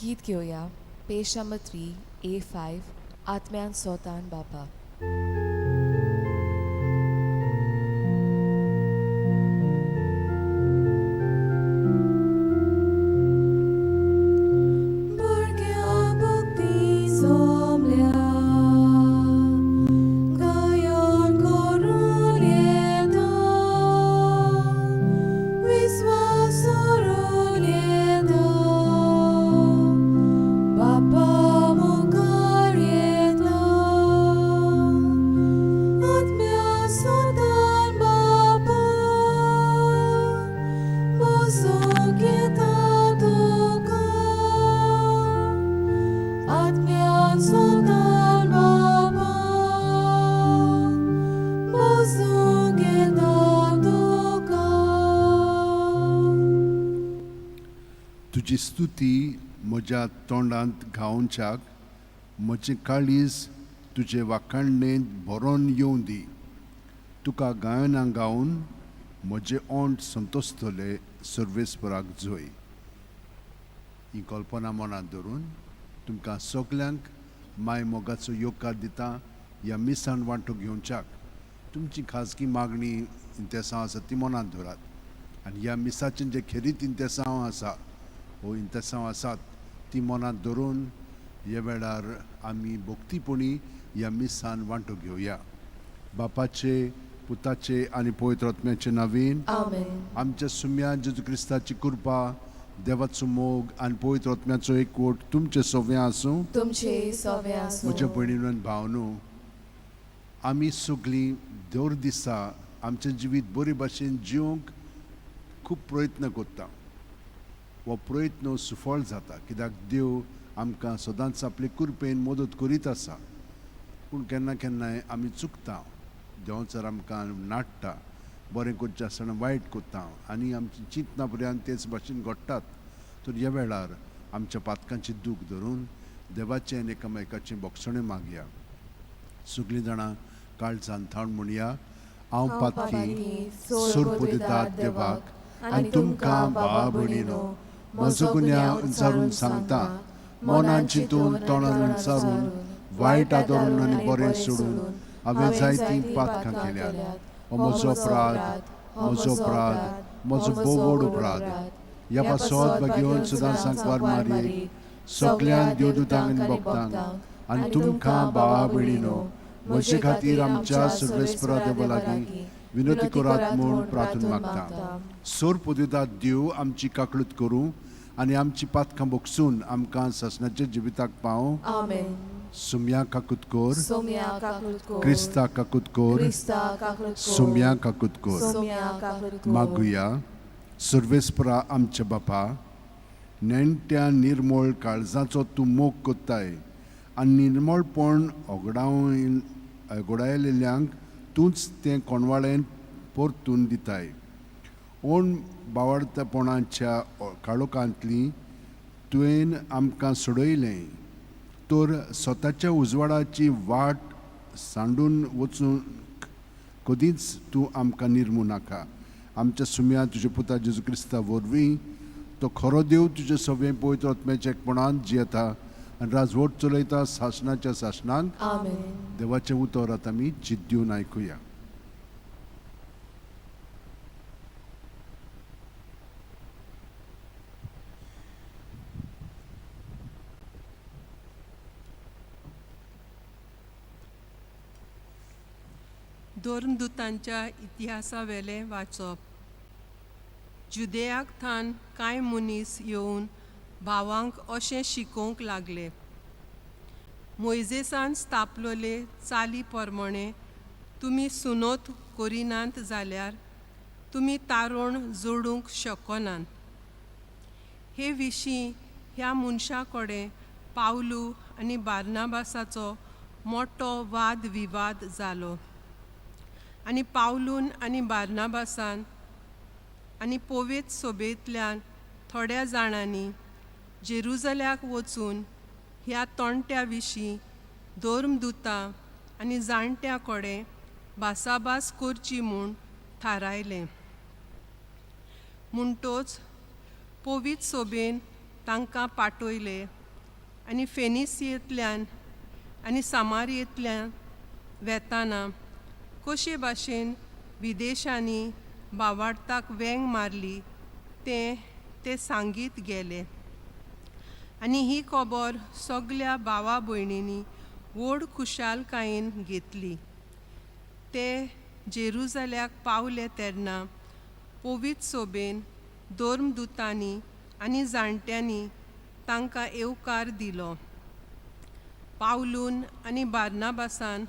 गीत घेवया, पेज number 3 A5, आत्म्यान सोतान बापा. तुजी स्तुती म्हज्या तोंडांत गावच्याक म्हजें काळीज तुजे वाखाणणेंत भरोन येवं दी. तुका गायनां गावन म्हजें ओंठ संतोसतले सर्वेस्पराक जोय. ही कल्पना मनांत धरून तुमकां सगल्यांक माय मोगाचो येवकार दिता. ह्या मिसान वांटो घेवच्याक तुमची खाजगी मागणी इंतेसांव आसा ती मनांत धरात आनी ह्या मिसाचें जें खेरीत इंतेसांव आसा वो इंतेसांव आसात ती मनांत धरून ह्या वेळार आमी भक्तीपणी ह्या मिसान वांटो घेवया. बापाचे, पुताचे आनी पवित्र आत्म्याचे नांवान आमेन. आमच्या सुम्या जेजू क्रिस्ताची कृपा, देवाचो मोग आनी पवित्र आत्म्याचो एकवट तुमचे सव्या आसूं. तुमचे सवे आसूं. म्हज्या भयणीन आनी भावनो, आमी सगळीं दर दिसा आमचें जिवीत बरे भाशेन जिवंक खूब प्रयत्न करता. हो प्रयत्न सुफळ जाता कित्याक देव आमकां सदांच आपले कृपेन मदत करीत आसा. पूण केन्ना केन्नाय आमी चुकता, देंवचार आमकां नाडटा, बरें करचें आसतना वायट करता आनी आमची चिंतना पर्यंत तेच भाशेन घडटात. तर ह्या वेळार आमच्या पातकांची दूख धरून देवाचें आनी एकामेकाचें बोगसणें मागया. सगळीं जाणां काळजान थावन म्हणया, हांव पातकी सोरपुदितात देवाक आनी तुमकां भावा भयणीनो म्हजो गुन्यांव उंचारून सांगता. मनान चिंतून तोंडान उंचारून वायट आदरून आनी बरें सोडून हांवें जायतीं पातकां केल्यात. हो म्हजो अपराध, म्हजो अपराध, म्हजो भोव व्हड अपराध. ह्या पासत भाग्योवन सदां सांकवार मारयेक सगळ्यांक देवदूतांक आनी भक्तांक आनी तुमकां भावा भयणीनो म्हजे खातीर आमच्या सर्वेस्परा देवा लागीं विनंती करात म्हूण प्रार्थना मागता. सोर पुदितात देव आमची काकळूत करूं आनी आमची पातकां बोगसून आमकां सासणाच्या जिविताक पावूं. आमेन. सुम्या काकूत कोर, सोम्या काकूत कोर, क्रिस्ता काकूत कोर, क्रिस्ता काकूत कोर, सुम्या काकूत कोर. सोम्या काकूत कोर. मागुया. सर्वेस्परा आमच्या बापा, नेणट्या निर्मळ काळजाचो तूं मोग कोत्ताय आनी निर्मळपण ओगडायलेल्यांक तूंच तें कोणवाळें परतून दिताय. ओण बावडतापणाच्या काळोखांतली तुवें आमकां सोडयलें तर स्वताच्या उजवाडाची वाट सांडून वचूंक कदींच तूं आमकां निर्मू नाका. आमच्या सुम्या तुज्या पुता जेजू क्रिस्ता वरवीं तो खरो देव तुज्या सगळें पवित्र आत्म्याच्या एकपणान जियेता आनी राजवट चलयता सासणाच्या सासणाक. आमेन. देवाचें उतर आतां आमी चित दिवन आयकुया. धर्मदूतांच्या इतिहासावेलें वाचप. जुदेयाक थान कांय मनीस येवन भावांक अशें शिकोवंक लागले, मोयजेसान स्थापलोले चाली प्रमाणे तुमी सुनोत करिनात जाल्यार तुमी तारोण जोडूंक शकनात. हे विशीं ह्या मनशा कडेन पावलू आनी बार्नाबासाचो मोटो वाद विवाद जालो आनी पावलून आनी बार्नाबासान आनी पोवेत सोबेंतल्यान थोड्या जाणांनी जेरुजल्याक वचून ह्या तोणट्या विशीं धर्मदूतां आनी जाणट्यां कडेन भासाभास करची म्हूण थारायलें. म्हणटोच पवित्र सोबेन तांकां पाठयले आनी फेनिसियेंतल्यान आनी सामारियेंतल्यान वेताना कशे भाशेन विदेशांनी बावार्थाक वेंग मारली तें ते सांगीत गेले. आनी ही खबर सगल्या भावा भयणींनी व्हड खुशालकायेन घेतली. ते जेरुजाल्याक पावले तेन्ना पवित्र सोबेन धर्मदुतांनी आनी जाणट्यांनी तांकां येवकार दिलो. पावलून आनी बार्नाबासान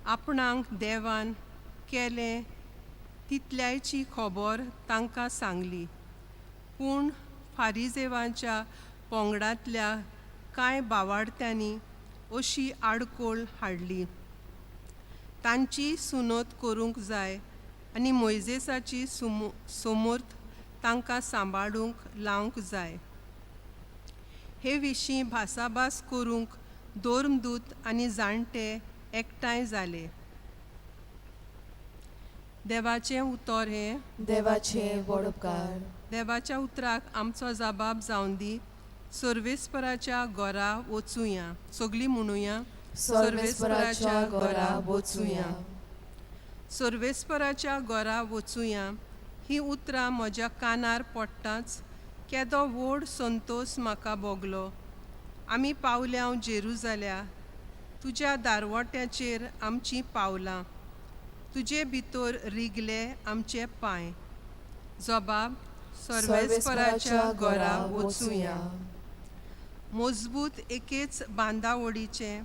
आपणाक देवान केलें तितल्यायची खबर तांकां सांगली. पूण फारिजेवांच्या पंगडांतल्या कांय बावाडत्यांनी अशी आडखळ हाडली, तांची सुनत करूंक जाय आनी मोयजेसाची समर्थ तांकां सांबाळूंक लावंक जाय. हे विशीं भासाभास करूंक धर्मदूत आनी जाणटे एकठांय जाले. देवाचें उतर हें देवाचे व्हड उपकार. देवाच्या उतराक आमचो जबाब जावन दी. सर्वेस्पराच्या घरा वचुया. सगलीं म्हणुया, सर्वेस्पराच्या घरा वचुया. सर्वेस्पराच्या घरा वचुया ही उतरां म्हज्या कानार पडटाच केदो व्हड संतोस म्हाका भोगलो. आमी पावल्या जेरुजाल्या, तुज्या दारवट्याचेर आमचीं पावलां, तुजे भितर रिगले आमचे पांय. जबाब, सर्वेस्पराच्या घरा वचुया. मजबूत एकेच बांदावळीचें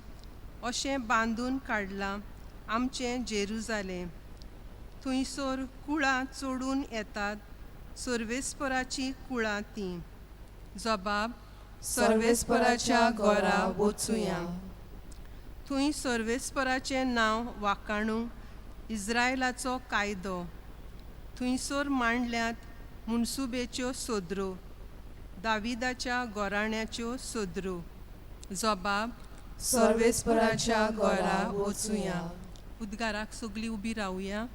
अशें बांदून काडलां आमचें जेरुजालें. थंयसर कुळां चडून येतात, सर्वेस्पराचीं कुळां तीं. जबाब, सर्वेस्पराच्या घरा वचुया. थंय सर्वेस्पराचें नांव वाखाणूंक इस्रायलाचो कायदो. थंयसर मांडल्यात मुनसुबेच्यो सदरो, दाविदाच्या घराण्याच्यो सदरो. जबाब, सर्वेस्पराच्या घरा वचुया. उद्गाराक सगळीं उबी रावया.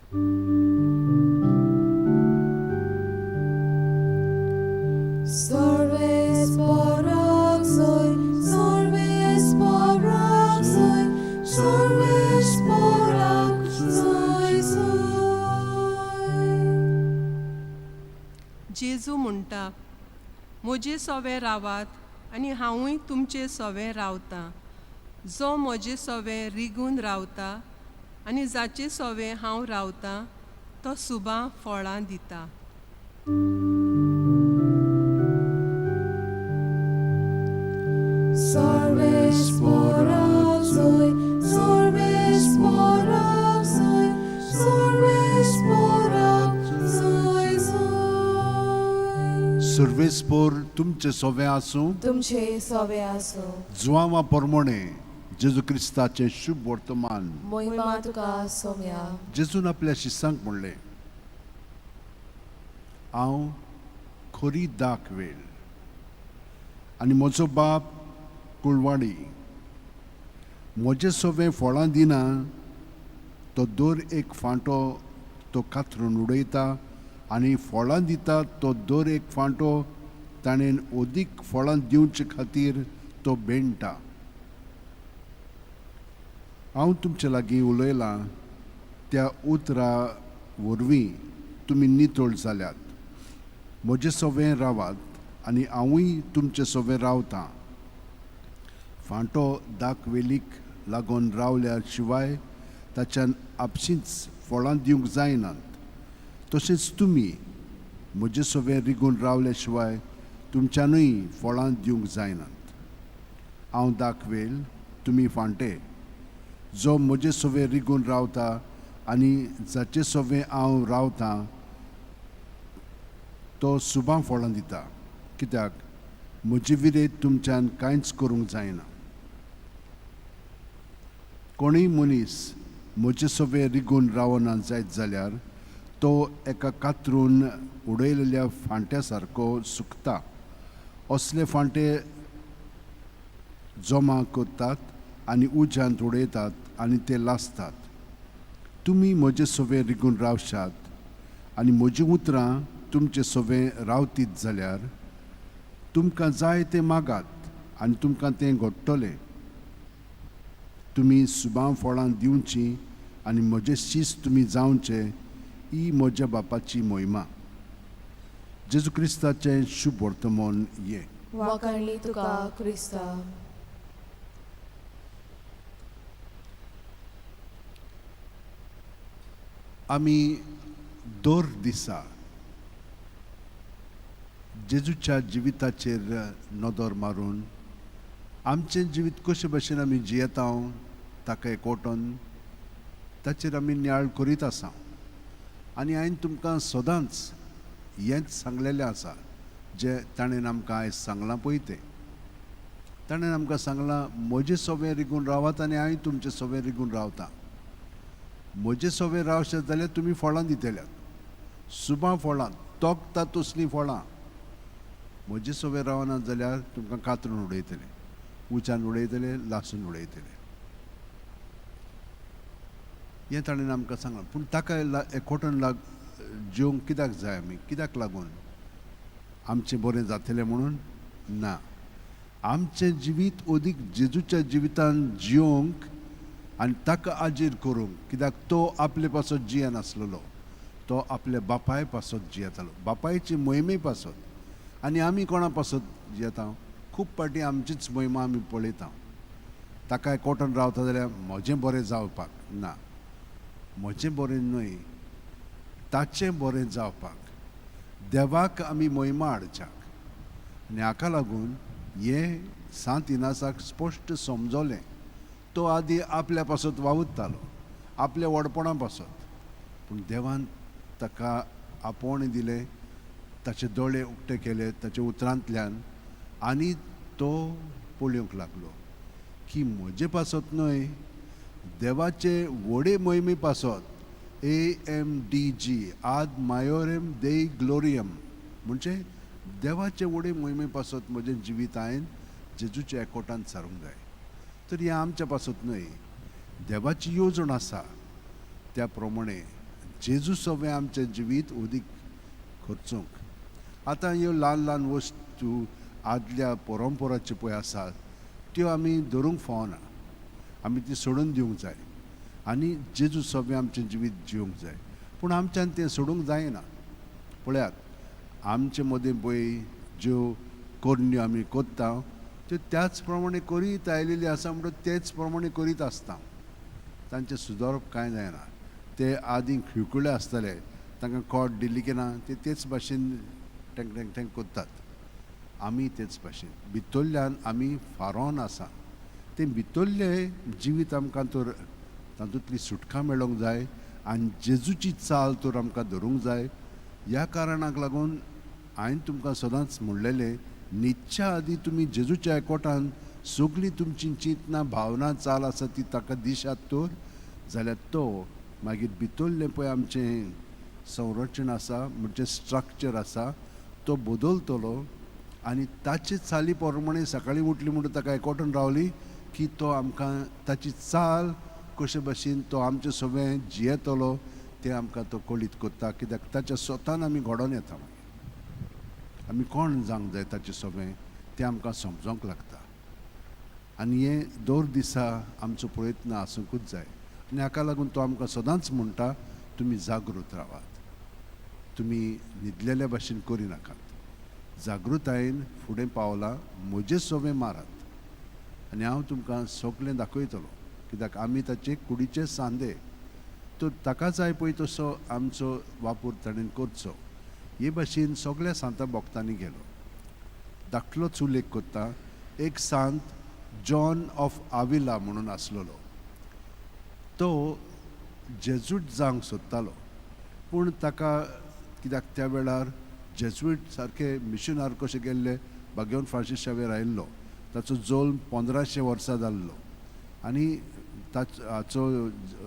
सर्वेस्पराक सोय, सर्वेस्पराक सोय, सर्वेस्पराक सोय सोय. जेजू म्हणटा, म्हजे सोवे रावात आनी हांवूय तुमचे सोवे रावतां. जो म्हजे सोवे रिगून रावता आनी जाचे सोवे हांव रावतां तो सुबां फळां दिता. सर्वेस्पराक सोय, सर्वेस्पराक सोय, सर्वेस्पराक सोय सोय. सर्वेस्पोर तुमचे सोवे आसूं. तुमचे सोवे आसूं. जुवांवा परमोणे जेजू क्रिस्ताचें शुभ वर्तमान. मोहिमा तुका सोम्या. जेजून आपल्या शिसांक म्हणलें, हांव खरी दाख वेल आनी म्हजो बाप कुळवाडी. म्हजे सोवे फळां दिना तो दर एक फांटो तो कातरून उडयता आनी फळां दिता तो दर एक फांटो ताणें अदीक फळां दिवचे खातीर तो बेणटा. हांव तुमचे लागीं उलयलां त्या उतरा वरवीं तुमी नितळ जाल्यात. म्हजे सोवे रावात आनी हांवूय तुमचे सोवे रावतां. फांटो दाक वेलीक लागून रावल्या शिवाय ताच्यान आपशींच फळां दिवंक जायनात. तशेंच तुमी म्हजे सोवे रिगून रावल्या शिवाय तुमच्यानूय फळां दिवंक जायनात. हांव दाखवेल, तुमी फांटे. जो म्हजे सोवे रिगून रावता आनी जाचे सोवे हांव रावतां तो सुबां फळां दिता, कित्याक म्हजे विरेत तुमच्यान कांयच करूंक जायना. कोणूय मनीस म्हजे सोवे रिगून रावना जायत जाल्यार तो एका कातरून उडयलेल्या फांट्या सारको सुकता. असले फांटे जमा करतात आनी उज्यांत उडयतात आनी ते लासतात. तुमी म्हजे सोवे रिगून रावशात आनी म्हजीं उतरां तुमचे सोवे रावतीत जाल्यार तुमकां जाय तें मागात आनी तुमकां तें घडटलें. तुमी सुबां फळां दिवचीं आनी म्हजे शीस तुमी जावचे, ही म्हज्या बापाची मोहिमा. जेजू क्रिस्ताचें शुभ वर्तमान हें. वाखाणली तुका क्रिस्ता. आमी दर दिसा जेजूच्या जिविताचेर नदर मारून आमचें जिवीत कशे भशेन आमी जियेता ताका एकवटून ताचेर आमी नियाळ करीत आसा. आनी हांवें तुमकां सदांच हेंच सांगलेलें आसा जें ताणें आमकां आयज सांगलां पळय तें. ताणें आमकां सांगलां, म्हजें सवें रिगून रावात आनी हांवें तुमचें सवें रिगून रावता. म्हजें सवें रावशात जाल्यार तुमी फळां दितल्यात, सुबां फळां, तोखता तसलीं फळां. म्हजें सवें रावना जाल्यार तुमकां कातरून उडयतले, उच्यान उडयतले, लासून उडयतले. हें ताणें आमकां सांगलां. पूण ताका एकवटून लाग जेवंक कित्याक जाय? आमी कित्याक लागून आमचें बरें जातलें म्हणून ना. आमचें जिवीत अदीक जेजूच्या जिवितान जियोंक आनी ताका आजीर करूंक, कित्याक तो आपले पासत जियेनासलेलो, तो आपल्या बापाय पासत जियेतालो, बापायची मोहिमे पासत. आनी आमी कोणा पासत जियेता? खूब फावटी आमचीच मोहिमा आमी पळयता. ताका एकवटून रावता जाल्यार म्हजें बरें जावपाक ना, म्हजें बरें न्हय, ताचें बरें जावपाक, देवाक आमी मोहिमा हाडच्याक. आनी हाका लागून हें सांत इनासाक स्पश्ट समजलें. तो आदी आपल्या पासत वावुरतालो, आपल्या व्हडपणा पासत, पूण देवान ताका आपोवणें दिलें, ताचे दोळे उक्ते केले ताच्या उतरांतल्यान, आनी तो पळोवंक लागलो की म्हजे पासत न्हय, देवाचे व्हडे मोहिमे पासत. AMDG, आद मायोरेम देई ग्लोरियम, म्हणजे देवाचे व्हडे मोहिमे पासत म्हजें जिवीत हांवें जेजूच्या एकवटान सारूंक जाय. तर हें आमच्या पासत न्हय, देवाची येवजण आसा त्या प्रमाणे जेजू सवें आमचें जिवीत अदीक खर्चूंक. आतां ह्यो ल्हान ल्हान वस्तू आदल्या परंपराच्यो पळय आसात त्यो आमी धरूंक फावना, आमी ती सोडून दिवंक जाय आनी जेजू सवें आमचें जिवीत जिवंक जाय. पूण आमच्यान तें सोडूंक जायना. पळयात, आमचे मदीं पळय ज्यो करण्यो आमी करता त्यो त्याच प्रमाणे करीत आयलेली आसा, म्हणटकच तेच प्रमाणे करीत आसता, तांचें सुदारप कांय जायना. ते आदीं खिळखुळे आसताले, तांकां कोट दिली की ना ते तेच भाशेन टँक टँक टँक करतात. आमी तेच भाशेन भितरल्यान आमी फारोन आसा, तें भितरलें जिवीत आमकां तर तातूंतली सुटका मेळोंक जाय आनी जेजूची चाल तर आमकां धरूंक जाय. ह्या कारणाक लागून हांवें तुमकां सदांच म्हणलेलें, न्हिदच्या आदीं तुमी जेजूच्या एकवटान सगळीं तुमची चिंतना, भावना, चाल आसा ती ताका दिशात तर जाल्यार तो मागीर भितरलें पळय आमचें संरक्षण आसा, म्हणजे स्ट्रक्चर आसा, तो बदलतलो आनी ताचे चाली प्रमाणे सकाळीं उठली म्हणून ताका एकवटून रावली की तो आमकां ताची चाल कशे भशेन तो आमचे सगळें जियेतलो तें आमकां तो कळीत करता. कित्याक ताच्या स्वतान आमी घडोवन येता. मागीर आमी कोण जावंक जाय ताचें सगळें तें आमकां समजोंक लागता. आनी हें दर दिसा आमचो प्रयत्न आसूंकूच जाय. आनी हाका लागून तो आमकां सदांच म्हणटा, तुमी जागृत रावात, तुमी न्हिदलेल्या भाशेन करिनाकात, जागृतायेन फुडें पावलां म्हजें सवें मारात आनी हांव तुमकां सगळें दाखयतलो. कित्याक आमी ताचे कुडीचे सांदे, तर ताका जाय पळय तसो आमचो वापर ताणें करचो. हे भाशेन सगळ्या सांता भक्तांनी गेलो. धाकलोच उल्लेख करता, एक सांत जॉन ऑफ आविला म्हणून आसलेलो, तो जेजूट जावंक सोदतालो, पूण ताका कित्याक त्या वेळार जेजुईट सारके मिशनार कशे गेल्ले भाग्यवन फ्रांसीस शावेर आयिल्लो, ताचो जल्म 1500 वर्सां जाल्लो आनी ताचो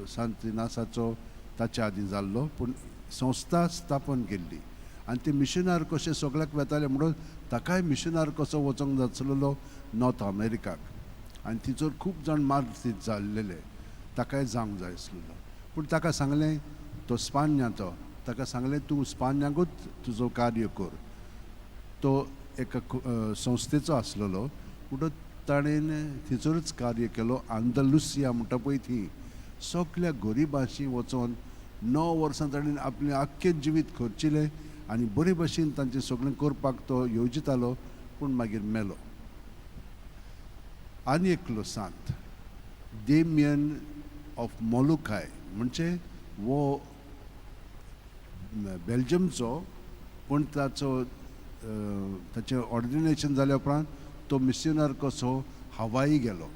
सांत इनासाचो ताच्या आदीं जाल्लो, पूण संस्था स्थापन केल्ली आनी ते मिशनार कशे सगळ्याक वेताले म्हणून ताकाय मिशनार कसो वचोंक जातलो नॉर्थ अमेरिकाक, आनी थंयसर खूब जाण मार्तीत जाल्लेले, ताकाय जावंक जाय आसलेलो. पूण ताका सांगलें, तो स्पान्या, तो ताका सांगलें तूं स्पान्याकूच तुजो कार्य कर. तो एका संस्थेचो आसलेलो, म्हणटच ताणें थंयसरूच कार्य केलो. आंदलुसिया म्हणटा पळय थी सगल्या गरिबांशी वचोन 9 वर्सां ताणें आपलें आख्खें जिवीत खर्चिलें आनी बरे भशेन तांचें सगळें करपाक तो येवजितालो, पूण मागीर मेलो. आनी एकलो सांत डेमियन ऑफ मोलुकाय, म्हणजे वो बेल्जमचो, पूण ताचो ताचें ऑर्डिनेशन जाल्या उपरांत तो मिशनर कसो हवाई गेलो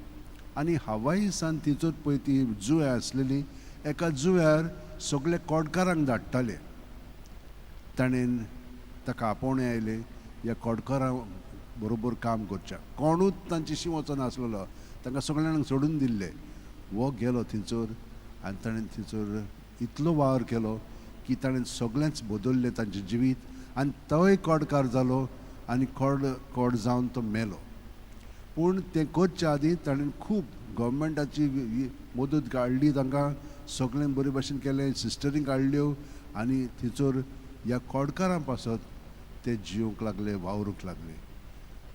आनी हवाई सान थंयसर पळय ती जुंव्या आसलेली, एका जुंव्यार सगळे कोडकारांक धाडटाले. ताणें ताका आपोवणें आयलें ह्या कोडकारां बरोबर काम करच्या, कोणूच तांच्याशी वचनासलेलो, तांकां सगळ्यांक सोडून दिल्ले. वो गेलो थंयसर आनी ताणें थंयसर इतलो वावर केलो की ताणें सगळेंच बदललें तांचें जिवीत आनी तोय कोडकार जालो आनी कोड जावन तो मेलो. पूण तें करच्या आदीं ताणें खूब गव्हर्मेंटाची मदत काडली, तांकां सगळें बरे भशेन केलें, सिस्टरींक काडल्यो आनी थंयसर ह्या कोडकारां पासत ते जिवंक लागले, वावरूंक लागले.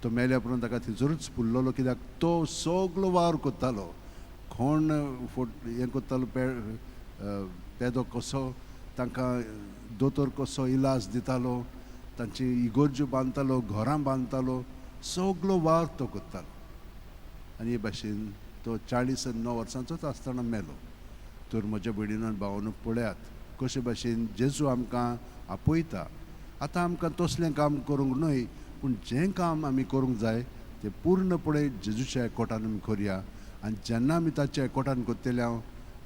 तो मेल्या उपरांत ताका थंयसरूच पुरलेलो, कित्याक तो सगलो वावर करतालो, कोण फोट हें करतालो, पेदो कसो तांकां दोतोर कसो इलाज दितालो, तांची इगोर्ज्यो बांदतालो, घरां बांदतालो, सगलो वावर तो करतालो. आनी हे भाशेन तो 49 वर्सांचोच आसतना मेलो. तर म्हज्या भयणीन आनी भावानू पळयात कशे भाशेन जेजू आमकां आपयता. आतां आमकां तसलें काम करूंक न्हय, पूण जें काम आमी करूंक जाय तें पूर्णपणे जेजूच्या एकवटान आमी करुया. आनी जेन्ना आमी ताच्या एकवटान करतले हांव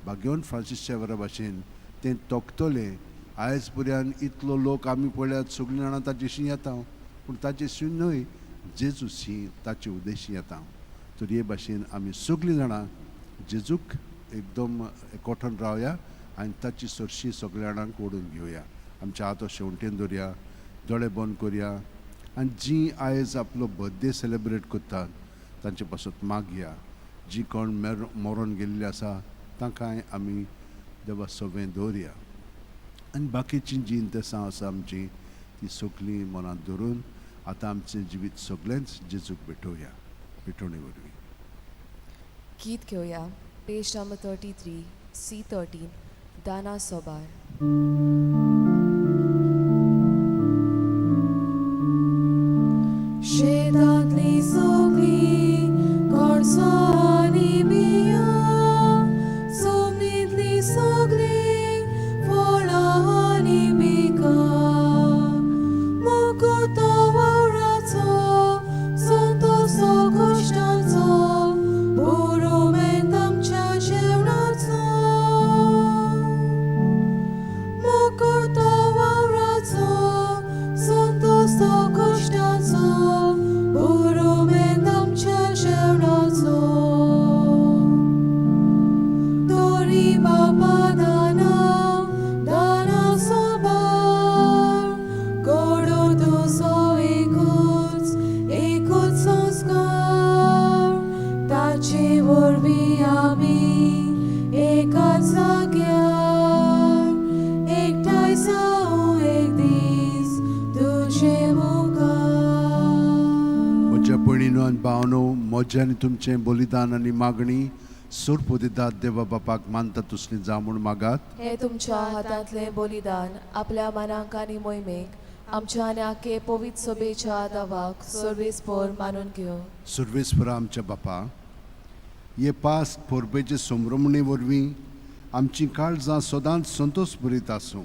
भाग्यवंत फ्रांसीस शेवरा भाशेन तें तोखतलें. आयज पर्यंत इतलो लोक आमी पळयात सगळीं जाणां ताचेशी येता, पूण ताचेशी न्हय, जेजूशी ताचे उद्देशी येता. तर हे भाशेन आमी सगळीं जाणां जेजूक एकदम एकवटान रावया आनी ताची सरशी सगळ्या जाणांक ओडून घेवया. आमच्या हात शेवटेन दवरया, दोळे बंद करया आनी जीं आयज आपलो बर्थडे सेलेब्रेट करतात तांचे पासत मागया. जी कोण मरोन गेल्ली आसा तांकांय आमी देवा सवें दवरया आनी बाकीचीं जीं इंतेसां आसा आमचीं ती सगळीं मनांत धरून आतां आमचें जिवीत सगळेंच जेजूक भेटोवया भेटवणे वरवीं. गीत घेवया पेज नंबर 33 C13 दाना सोबार. शेतांतली सगळी कणसां बियां, जमनींतली सगळी फळां आनी पिकां, मुकुट वावराचो संतोष कश्टांचो, पुरुमेंत आमच्या जेवणाचो. मुकुट वावराचो संतोष कश्टांचो, पुरुमेंत आमच्या जेवणाचो. तोरी बापा दाना दाना सोबार, गोडो तुजो एकूच एकूच संस्कार, ताचे वरवीं आमी एकाच जाग्यार एकठांय जावं एक दीस तुजे मुखार. म्हज्या भयणीनो आनी भावनो, म्हजें आनी तुमचें बलिदान आनी मागणी सोरपोदिदात देवा बापाक मानता तसली जावं म्हूण मागात. हे तुमच्या हातांतलें बलिदान आपल्या मनाक आनी मोहिमेक आमच्या आनी आखे पवित्र सभेच्या दावाक सर्वेस्पर मानून घेवं. सर्वेस्परा आमच्या बापा, हे पास परबेचे संभ्रमणे वरवीं आमचीं काळजां सदांच संतोष भरीत आसूं.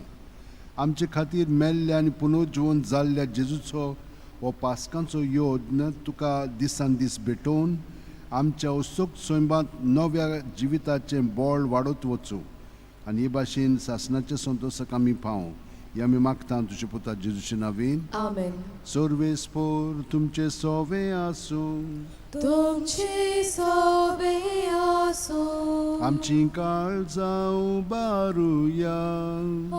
आमचे खातीर मेल्ल्या आनी पुनर्जिवन जाल्ल्या जेजूचो हो पास्कांचो यत्न तुका दिसान दीस भेटोवन आमच्या उत्सुक सैमांत नव्या जिविताचें बळ वाडत वचूं आनी हे भाशेन सासणाच्या संतोशाक आमी पावूं. हे आमी मागता तुज्या पुता जेजूचे नांवान. आमेन. सर्वेस्पर तुमचे सोवे आसूं. तुमचे सोबे आसूं. आमची काळजां उबारुया.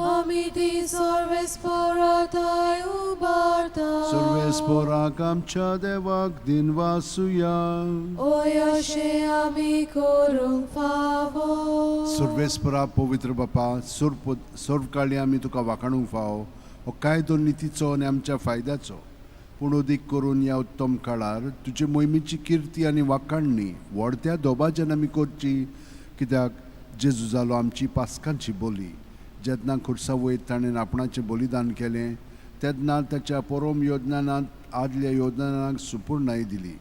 आमी ती सर्वेस्पराताय उबारता. सर्वेस्पराक आमच्या देवाक दिनवासुया. ओय अशें आमी करूंक फावो. सर्वेस्परा पवित्र बापा, सर्व काळी आमी तुका वाखाणूंक फावो. हो कायदो नितीचो आनी आमच्या फायद्याचो. पूण अदीक करून ह्या उत्तम काळार तुजे मोहिमेची किर्ती आनी वाखाणणी व्हडत्या दोबाज्यान आमी करची, कित्याक जेजू जालो आमची पास्कांची बोली. जेन्ना खुर्सा वयर ताणें आपणाचें बलिदान केलें तेन्ना ताच्या परम योजनांत आदल्या योजनांक सुपूर्णाय दिली.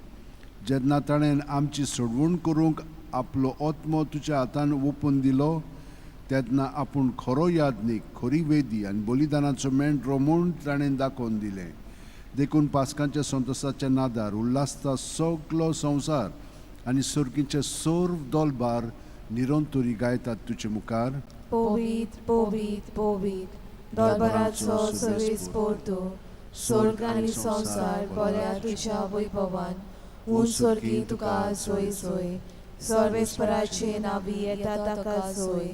जेन्ना ताणें आमची सोडवण करूंक आपलो आत्मो तुज्या हातान ओपून दिलो तेन्ना आपूण खरो याज्ञीक, खरी वेदी आनी बलिदानाचो मेंढरो म्हूण ताणें दाखोवन दिलें. देखून पास्कांच्या संतोसाच्या नादार उल्हासता सगलो संवसार आनी सर्गीचे सर्व दोलबार निरंतरी गायतात तुजे मुखार. पवित्र पवित्र पवित्र दोलबराचो सर्वेस्पोर तूं, स्वर्ग आनी संवसार भरल्या तुज्या वैभवान. ऊंच स्वर्गी तुका सोय सोय, सर्वेस्पराचे नावी येता ताका सोय,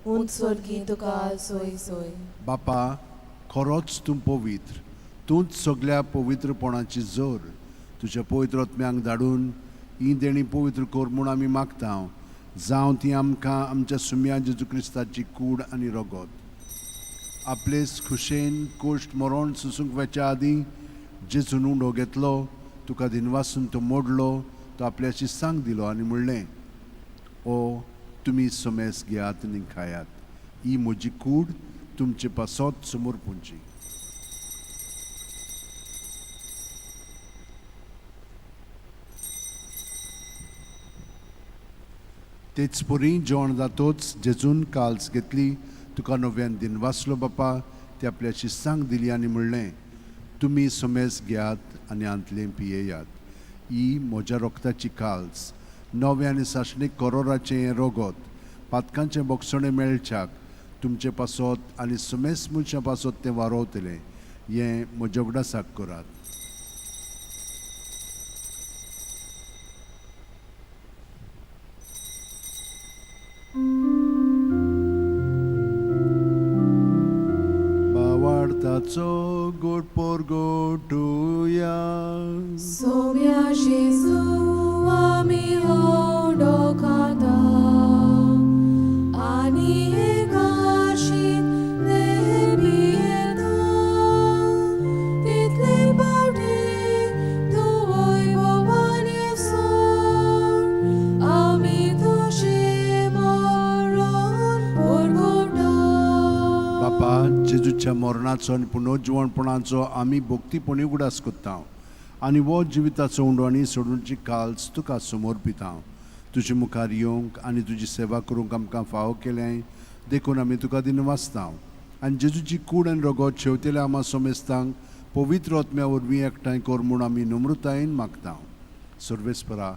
ऊंच स्वर्गी तुका सोय सोय. बापा, खरोच तूं पवित्र, तूंच सगल्या पवित्रपणाची जोर. तुज्या पवित्र आत्म्यांक धाडून ही देणी पवित्र कर म्हूण आमी मागता, जावं ती आमकां आमच्या सुम्या जेजू क्रिस्ताची कूड आनी रगत. आपलेच खुशेन कोश्ट मरण सोसूंक वचच्या आदीं जेजून उंडो घेतलो, तुका दिनवासून तो मोडलो, तो आपल्याची सांग दिलो आनी म्हणलें, ओ तुमी समेस घेयात आनी खायात, ही म्हजी कूड तुमचे पासत समर्पूंची. तेच परी जेवण जातोच जेजून काल्स घेतली, तुका नव्यान दिनवासलो बापा, ती आपल्याची सांग दिली आनी म्हणलें, तुमी समेस घेयात आनी आंतलें पियेयात, ही म्हज्या रोगताची काल्स, नवें आनी सासणीक करोराचें हें रोगत, पातकांचें बोगसणें मेळच्याक तुमचे पासत आनी समेस मनशां पासत तें वारोवतलें, हें म्हज्या उगडासाक करात. भावार्थाचो गोड पोरगोटुया. सोम्या जेजू आमी उंडो खाता आनी एकाशीन तें पियेता, तितले पावटी तूं वैभवान येसर आमी तुजें मरण परगटा. बापा, जेजूच्या मरणाचो आनी पुनर्जिवणपणाचो आमी भक्तीपणी उगडास करता आनी हो जिविताचो उंडो आनी सोडूची काल्स तुका समर्पिता. तुजे मुखार येवंक आनी तुजी सेवा करूंक आमकां फावो केलें देखून आमी तुका दिनवासता आनी जेजूची कूड आनी रगत शेवतेल्या आमा समेस्तांक पवित्र आत्म्या वरवीं एकठांय कर म्हूण आमी नम्रतायेन मागता. सर्वेस्परा,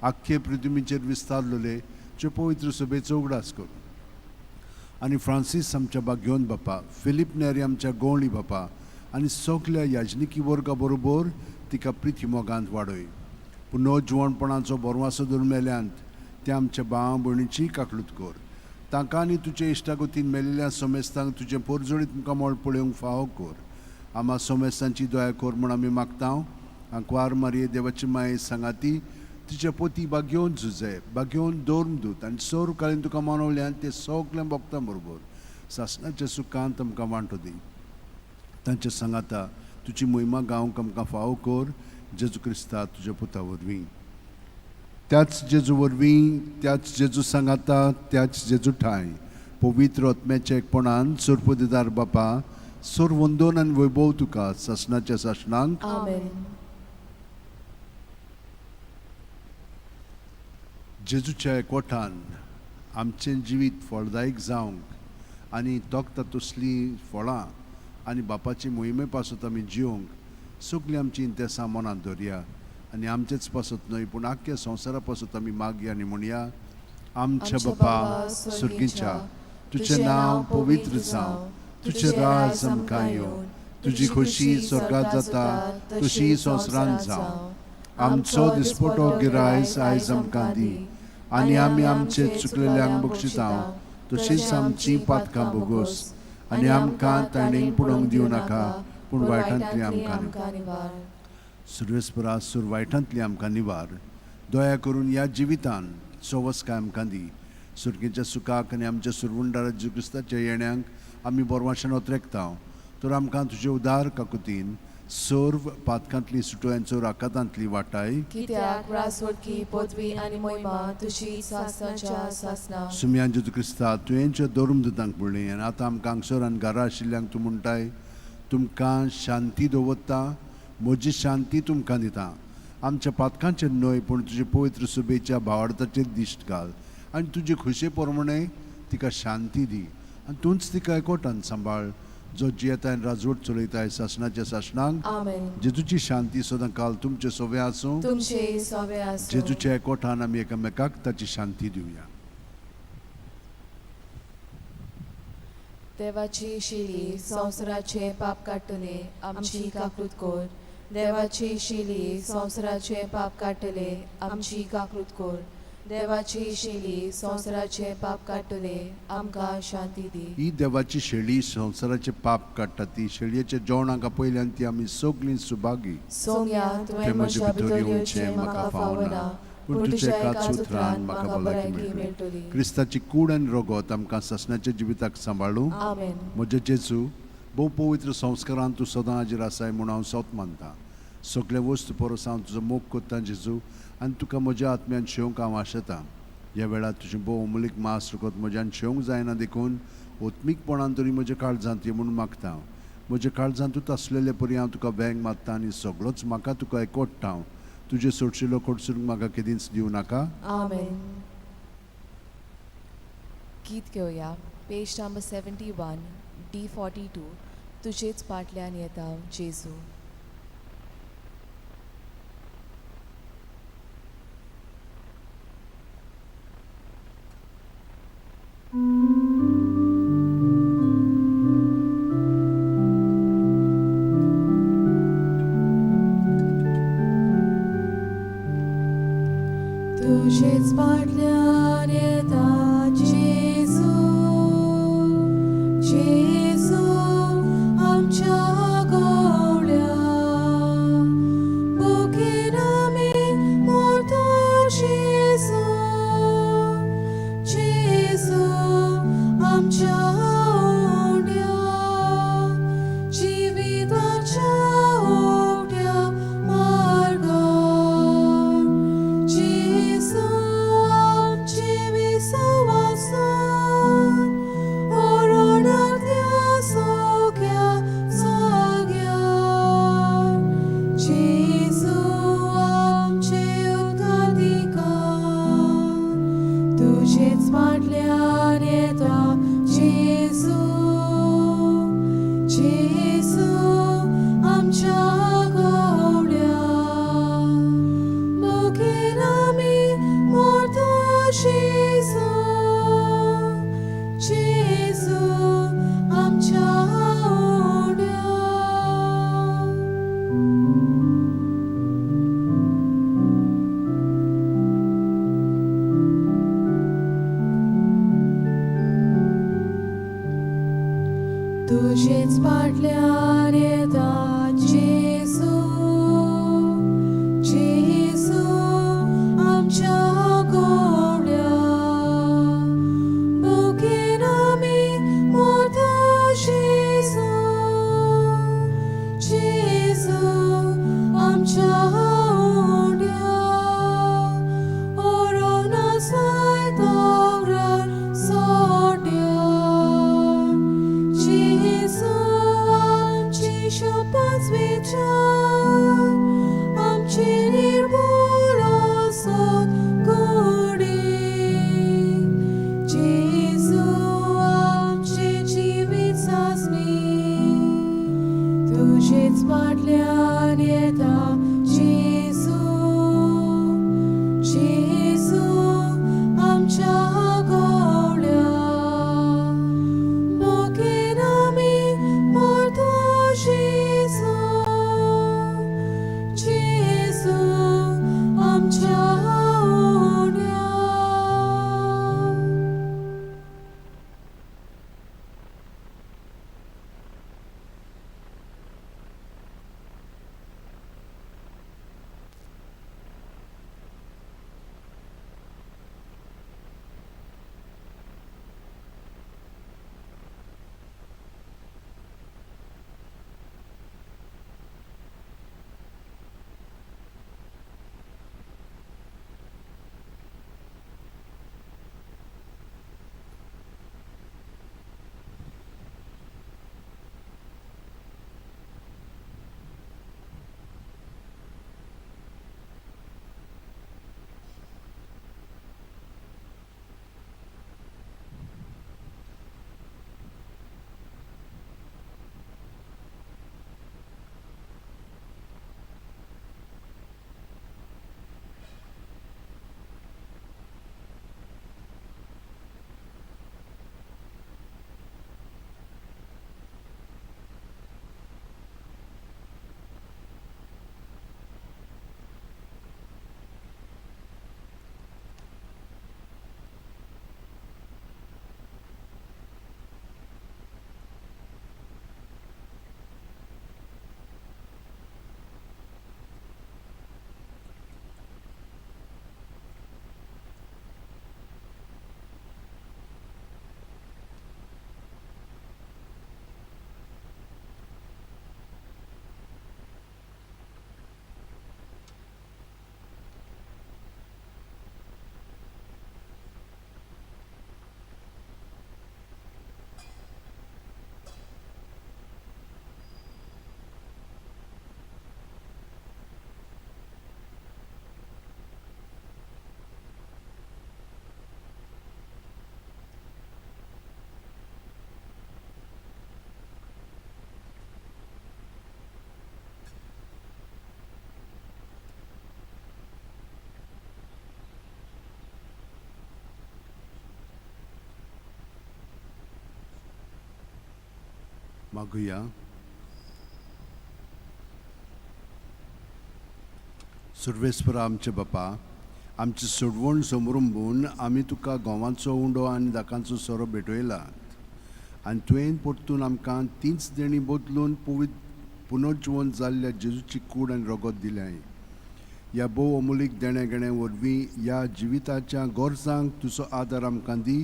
आख्खे पृथ्वीचेर विस्तारलेले जे पवित्र सभेचो उगडास कर आनी फ्रांसीस आमच्या बाग्योन बापा, फिलीप नेरी आमच्या गोंवळी बापा आनी सगल्या याजनिकी वर्गा बरोबर तिका प्रिती मोगांत वाडय. पुनर्जिवणपणाचो बरवासो धरून मेल्यांत त्या आमच्या भाव भयणीची काकलूत कर. तांकां आनी तुजे इश्टागतीन मेलिल्ल्या समेस्तांक तुजें पोरजोळीत मुखामळ पळोवंक फावो कर. आमा समेस्तांची दया कर म्हूण आमी मागता. आंकवार मारये देवाची माये सांगाती तिच्या पोती बागेवन झुजे बागेवन दवरून दूत आनी सोर काळीन तुका मानवल्यान ते सगळें भोगता बरोबर सासणाच्या सुखांत आमकां वांटो दी. तांच्या सांगाता तुजी मोहिमा गावंक आमकां फावो कर, जेजू क्रिस्ता तुज्या पुता वरवीं. त्याच जेजू वरवीं, त्याच जेजू सांगाता, त्याच जेजू ठांय पवित्र आत्म्याच्या एकपणान सोरपदिदार बापा, सोर वंदोन आनी वैभव तुका सासणाच्या सासणांक. आमेन. जेजूच्या एकवटान आमचें जिवीत फळदायक जावंक आनी तोखता तसलीं फळां आनी बापाचे मोहिमे पासत आमी जिवंक सगळीं आमची इंतेसां मनांत दवरया आनी आमचेच पासत न्हय पूण आख्ख्या संवसारा पासत आमी मागया आनी म्हणया. आमच्या बापा सुर्गीच्या, तुजें नांव पवित्र जावं, तुजें राज आमकां येवं, तुजी खोशी स्वर्गात जाता तशी संवसारांत जावं. आमचो दिसपटो गिरायस आयज आमकां दी आनी आमी आमचे चुकलेल्यांक बक्षिता तशीच आमची पातकां भोगोस आनी आमकां ताणें पडोवंक दिवं नाका पूण वायटांतली आमकां निवार. सुर्वेस्परा सूर वायटांतली आमकां निवार. दया करून ह्या जिवितान सवस्काय आमकां दी. सुर्गेच्या सुखाक आनी आमच्या सुरवंडारा जेजू क्रिस्ताच्या येण्यांक आमी बोरवाशान ओतरेकता, तर आमकां तुजे उदार काकुतीन सर्व पातकांतली सुटोयांचो राकातांतली वाटाय. कित्याक रासवटकी पदवी आनी मोहिमा तुजी सासनाच्या सासना. सुमयान जेजू क्रिस्ता, तुवेंच्या धर्म दुतांक म्हणलें आनी आतां आमकां हांगसर आनी घरा आशिल्ल्यांक तूं म्हणटाय, तुमकां शांती दवरता, म्हजी शांती तुमकां दिता. आमच्या पातकांचेर न्हय पूण तुजे पवित्र सुबेच्या भावार्थाचेर दिश्ट घाल आनी तुजे खुशे प्रमाणे तिका शांती दी आनी तूंच तिका एकवटान सांबाळ, जो जियेता आनी राजवट चलयताय सासणाच्या सासणांक. आमेन. जेजूची शांती सदां काल तुमचे सोवे आसूं. तुमचे सोवे आसूं. जेजूच्या एकवटान आमी एकामेकाक ताची शांती दिवया. देवाची शिली संवसाराचे पाप काडटले, आमची काकूत कर. देवाची शिली संवसाराचे पाप काडटले, आमची काकूत कर. देवाची शिली संवसाराचे पाप काडटले, आमकां शांती दी. ही देवाची शेळी संवसाराचे पाप काडटा, ती शेळयेच्या जेवणाक आपयल्यान ती आमी सगळीं सुभागी. सोम्या, तुवें म्हज्या भितर येवचें म्हाका फावना, पूण तुज्या एकाच उतरान म्हाका भलायकी मेळटली. क्रिस्ताची कूड आनी रगत आमकां सासणाच्या जिविताक सांबाळूं. आमेन. म्हज्या जेजू, भोव पवित्र संस्कारान तूं सदां हाजीर आसाय म्हूण हांव सत मानता. सगळे वस्तू परस हांव तुजो मोग करता जेजू, आनी तुका म्हज्या आत्म्यान शेवंक हांव आशेतां. ह्या वेळार तुजें भोव अमूलीक मास रगत म्हज्यान शेवंक जायना देखून ओत्मीकपणान तरी म्हज्या काळजांत ये म्हूण मागता. म्हज्या काळजांत तूं आसलेले परी हांव तुका वेंग मारता आनी सगळोच म्हाका तुका एकवटता. तुजें सोडशिलो कडसून म्हाका केदींच दिवं नाका. आमेन. गीत घेवया, पेज नंबर 71, D42, तुजेच पाटल्यान येता जेजू. तुजेच पाटल्यान येता जेजू, जेजू आमच्या गवळ्या. बुकेन आमी मोरता जेजू, जेजू आमच्या उंड्या. जिविताच्या उकट्या मार्गार जेजू आमचे विस्वासान, ओरडांतल्या सोक्या जाग्यार जेजू आमचे उदकाधिकार. तुजेच फाटल्यान येता जेजू, जेजू आमच्या गवळ्या. मुखेर आमी मोरता जेजू, जेजू आमच्या उंड्या. तुजेच पाटल्यान येता जेजू, जेजू आमच्या गवळ्या. बुकेन आमी मोरता जेजू, जेजू आमच्या उंड्या. ओरोन आसाय दोंगरार सोड्यार जेजू आमची शपथ विचार, आमची निर्मूल असत. मागुया. सर्वेस्परा आमचे बापा, आमची सोडवण समरुंबून आमी तुका गोवांचो उंडो आनी दाकांचो सोरो भेटयलात आनी तुवें परतून आमकां तींच देणी बदलून पुनर्जिवन जाल्ल्या जेजूची कूड आनी रगत दिल्याय. ह्या भोव अमोलीक देण्या घेण्या वरवीं ह्या जिविताच्या गरजांक तुजो आदार आमकां दी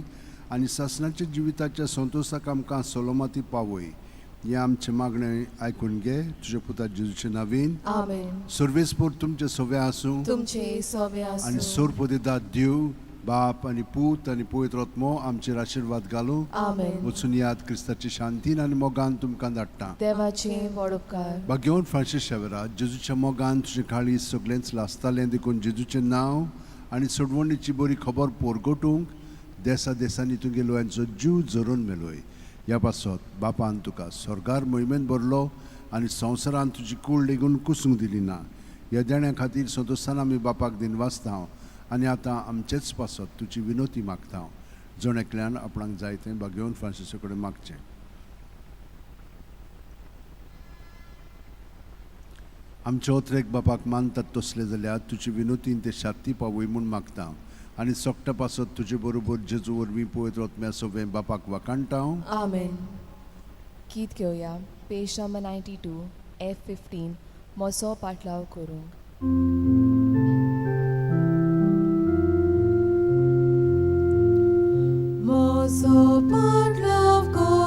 आनी सासणाच्या जिविताच्या संतोशाक आमकां सलोमाती पावय. हें आमचें मागणें आयकून घे तुज्या पुता जेजूचे नावीन. आमेन. सर्वेस्पोर तुमचें सगळें आसूं, तुमचे सवे आनी आसूं. सोरपदेदात देव बाप आनी पूत आनी पवित्र आत्मो आमचेर आशिर्वाद घालूं. आमेन. वचून याद क्रिस्ताची शांतीन आनी मोगान तुमकां धाडटा. देवाचे व्हड उपकार. भाग्यवंत फ्रांसीस शेवरा, जेजूच्या मोगान तुजें काळीज सगळेंच लासतालें देखून जेजूचें नांव आनी सोडवणीची बरी खबर पोरगटूंक देसा देसांनी तुगेलो लोयांचो जीव झरोवन मेलोय. ह्या पासत बापान तुका स्वर्गार मोहिमेन भरलो आनी संवसारान तुजी कूड लेगून कुसूंक दिली ना. ह्या देण्या खातीर संतोशान आमी बापाक दिनवासता हांव आनी आतां आमचेच पासत तुजी विनोती मागता हांव. जण एकल्यान आपणाक जाय तें भाग्यवंत फ्रांसीसा कडेन मागचें. आमचे ओत्रेक बापाक मानतात तसले जाल्यार तुजी विनोतीन ते शाती पावय म्हूण मागता आनी सोकटा पासत तुजे बरोबर जेजू वरवीं पवित्र आत्म्या सवें बापाक वाखाणटा हांव. आमेन. गीत घेवया पेज नंबर 92 F15 म्हजो पाटलाव करूंक. म्हजो पाटलाव करूंक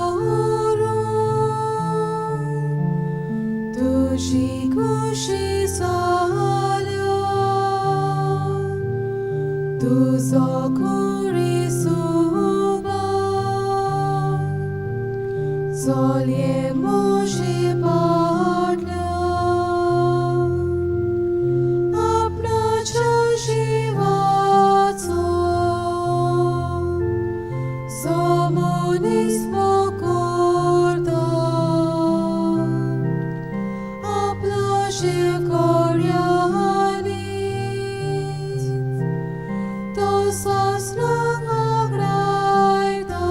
तुजी खुशी जाल्या, तुजो कुरी सुबा चलये म्हजे पाटल्या, आपणाच्या जिवाचो जो मनीस करता, आपलो जीव कोऱ्यांनीच तो सासणाक आगडायता.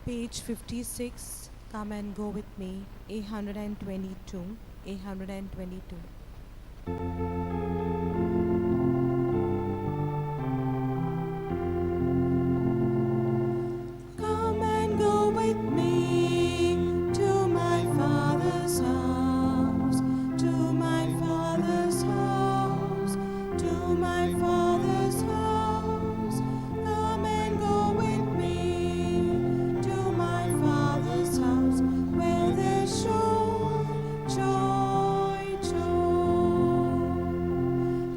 Page 56, Come and Go With Me, 822, 822. Come and go with me to my Father's house, to my Father's house, to my Father's house. Come and go with me to my Father's house, where there's joy, joy, joy.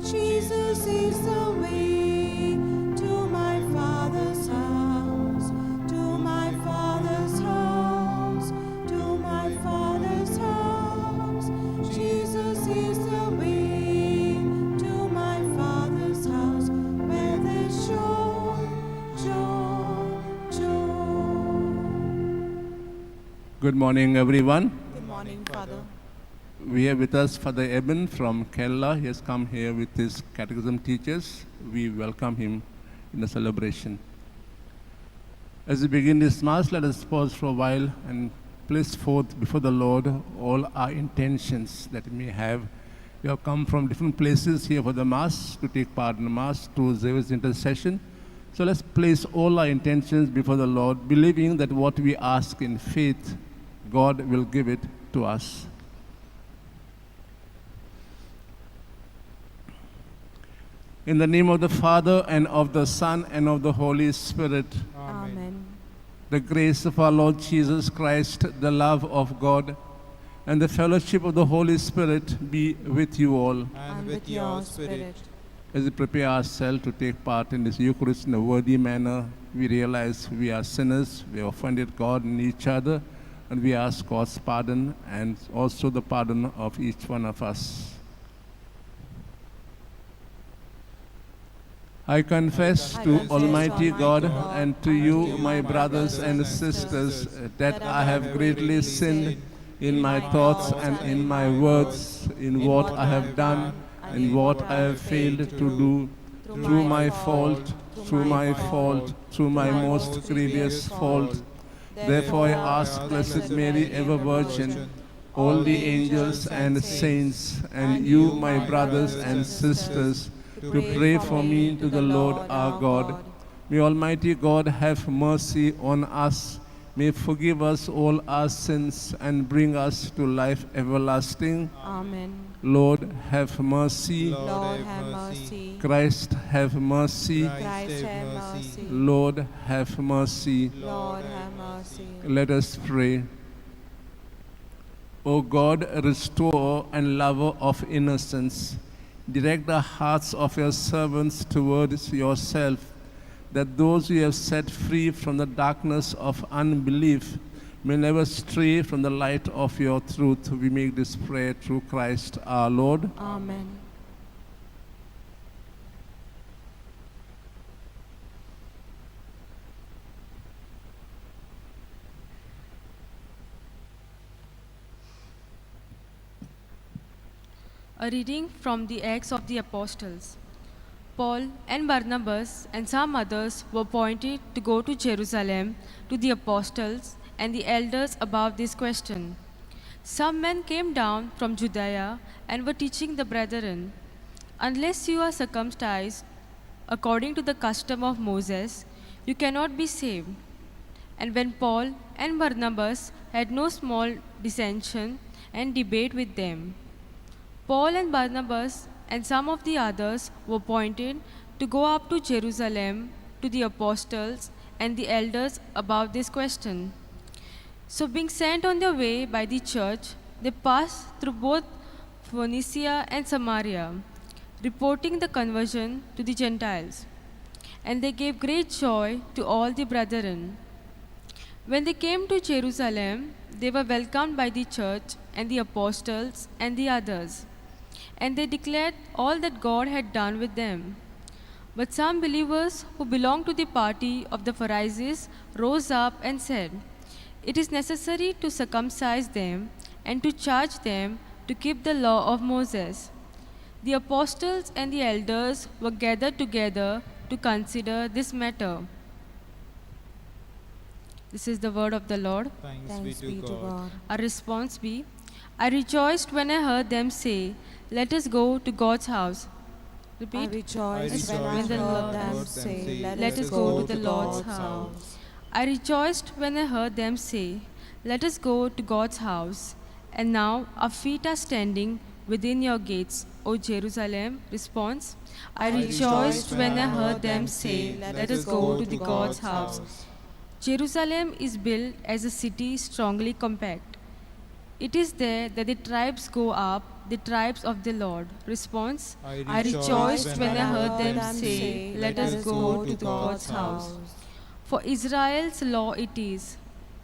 Jesus is the way to my Father's house, to my Father's house, to my Father's house. Jesus is the way to my Father's house, where there's joy, joy, joy. Good morning, everyone. Good morning, Father. We have with us Father Eben from Kerala. He has come here with his catechism teachers. We welcome him in the celebration. As we begin this Mass, let us pause for a while and place forth before the Lord all our intentions that we may have. We have come from different places here for the Mass, to take part in the Mass through Xavier's intercession. So let's place all our intentions before the Lord, believing that what we ask in faith, God will give it to us. In the name of the Father, and of the Son, and of the Holy Spirit. Amen. The grace of our Lord Jesus Christ, the love of God, and the fellowship of the Holy Spirit be with you all. And with your spirit. As we prepare ourselves to take part in this Eucharist in a worthy manner, we realize we are sinners, we have offended God and each other, and we ask God's pardon and also the pardon of each one of us. I confess to Almighty God and to you, my brothers and sisters, that I have greatly sinned in my thoughts and in my words, in what I have done and what I have failed to do, through my fault, through my fault, through my most grievous fault. Therefore I ask Blessed Mary, ever Virgin, all the angels and saints, and you, my brothers and sisters, to pray for me to the Lord our God. May Almighty God have mercy on us, may forgive us all our sins, and bring us to life everlasting. Amen. Lord, have mercy. Lord, have mercy. Christ, have mercy. Christ, have mercy. Lord, have mercy. Lord, have mercy. Let us pray. O God, restorer and lover of innocence, direct the hearts of your servants towards yourself, that those you have set free from the darkness of unbelief may never stray from the light of your truth. We make this prayer through Christ our Lord. Amen. A reading from the Acts of the Apostles. Paul and Barnabas and some others were appointed to go to Jerusalem to the apostles and the elders about this question. Some men came down from Judea and were teaching the brethren, "Unless you are circumcised according to the custom of Moses, you cannot be saved." And when Paul and Barnabas had no small dissension and debate with them, Paul and Barnabas and some of the others were appointed to go up to Jerusalem to the apostles and the elders about this question. So being sent on their way by the church, they passed through both Phoenicia and Samaria, reporting the conversion to the Gentiles. And they gave great joy to all the brethren. When they came to Jerusalem, they were welcomed by the church and the apostles and the others. And they declared all that God had done with them. But some believers who belonged to the party of the Pharisees rose up and said, "It is necessary to circumcise them and to charge them to keep the law of Moses." The apostles and the elders were gathered together to consider this matter. This is the word of the Lord. Thanks be to God. Our response be, I rejoiced when I heard them say, let us go to God's house. I Repeat. rejoiced when I when the heard Lord them say, Let us go to the Lord's house. I rejoiced when I heard them say, let us go to God's house. And now our feet are standing within your gates, O Jerusalem. Response, I rejoiced when I heard them say, let us go to the God's house. Jerusalem is built as a city strongly compact. It is there that the tribes go up, the tribes of the Lord. Response, I rejoiced when I heard them say, let us go to the God's house. For Israel's law it is,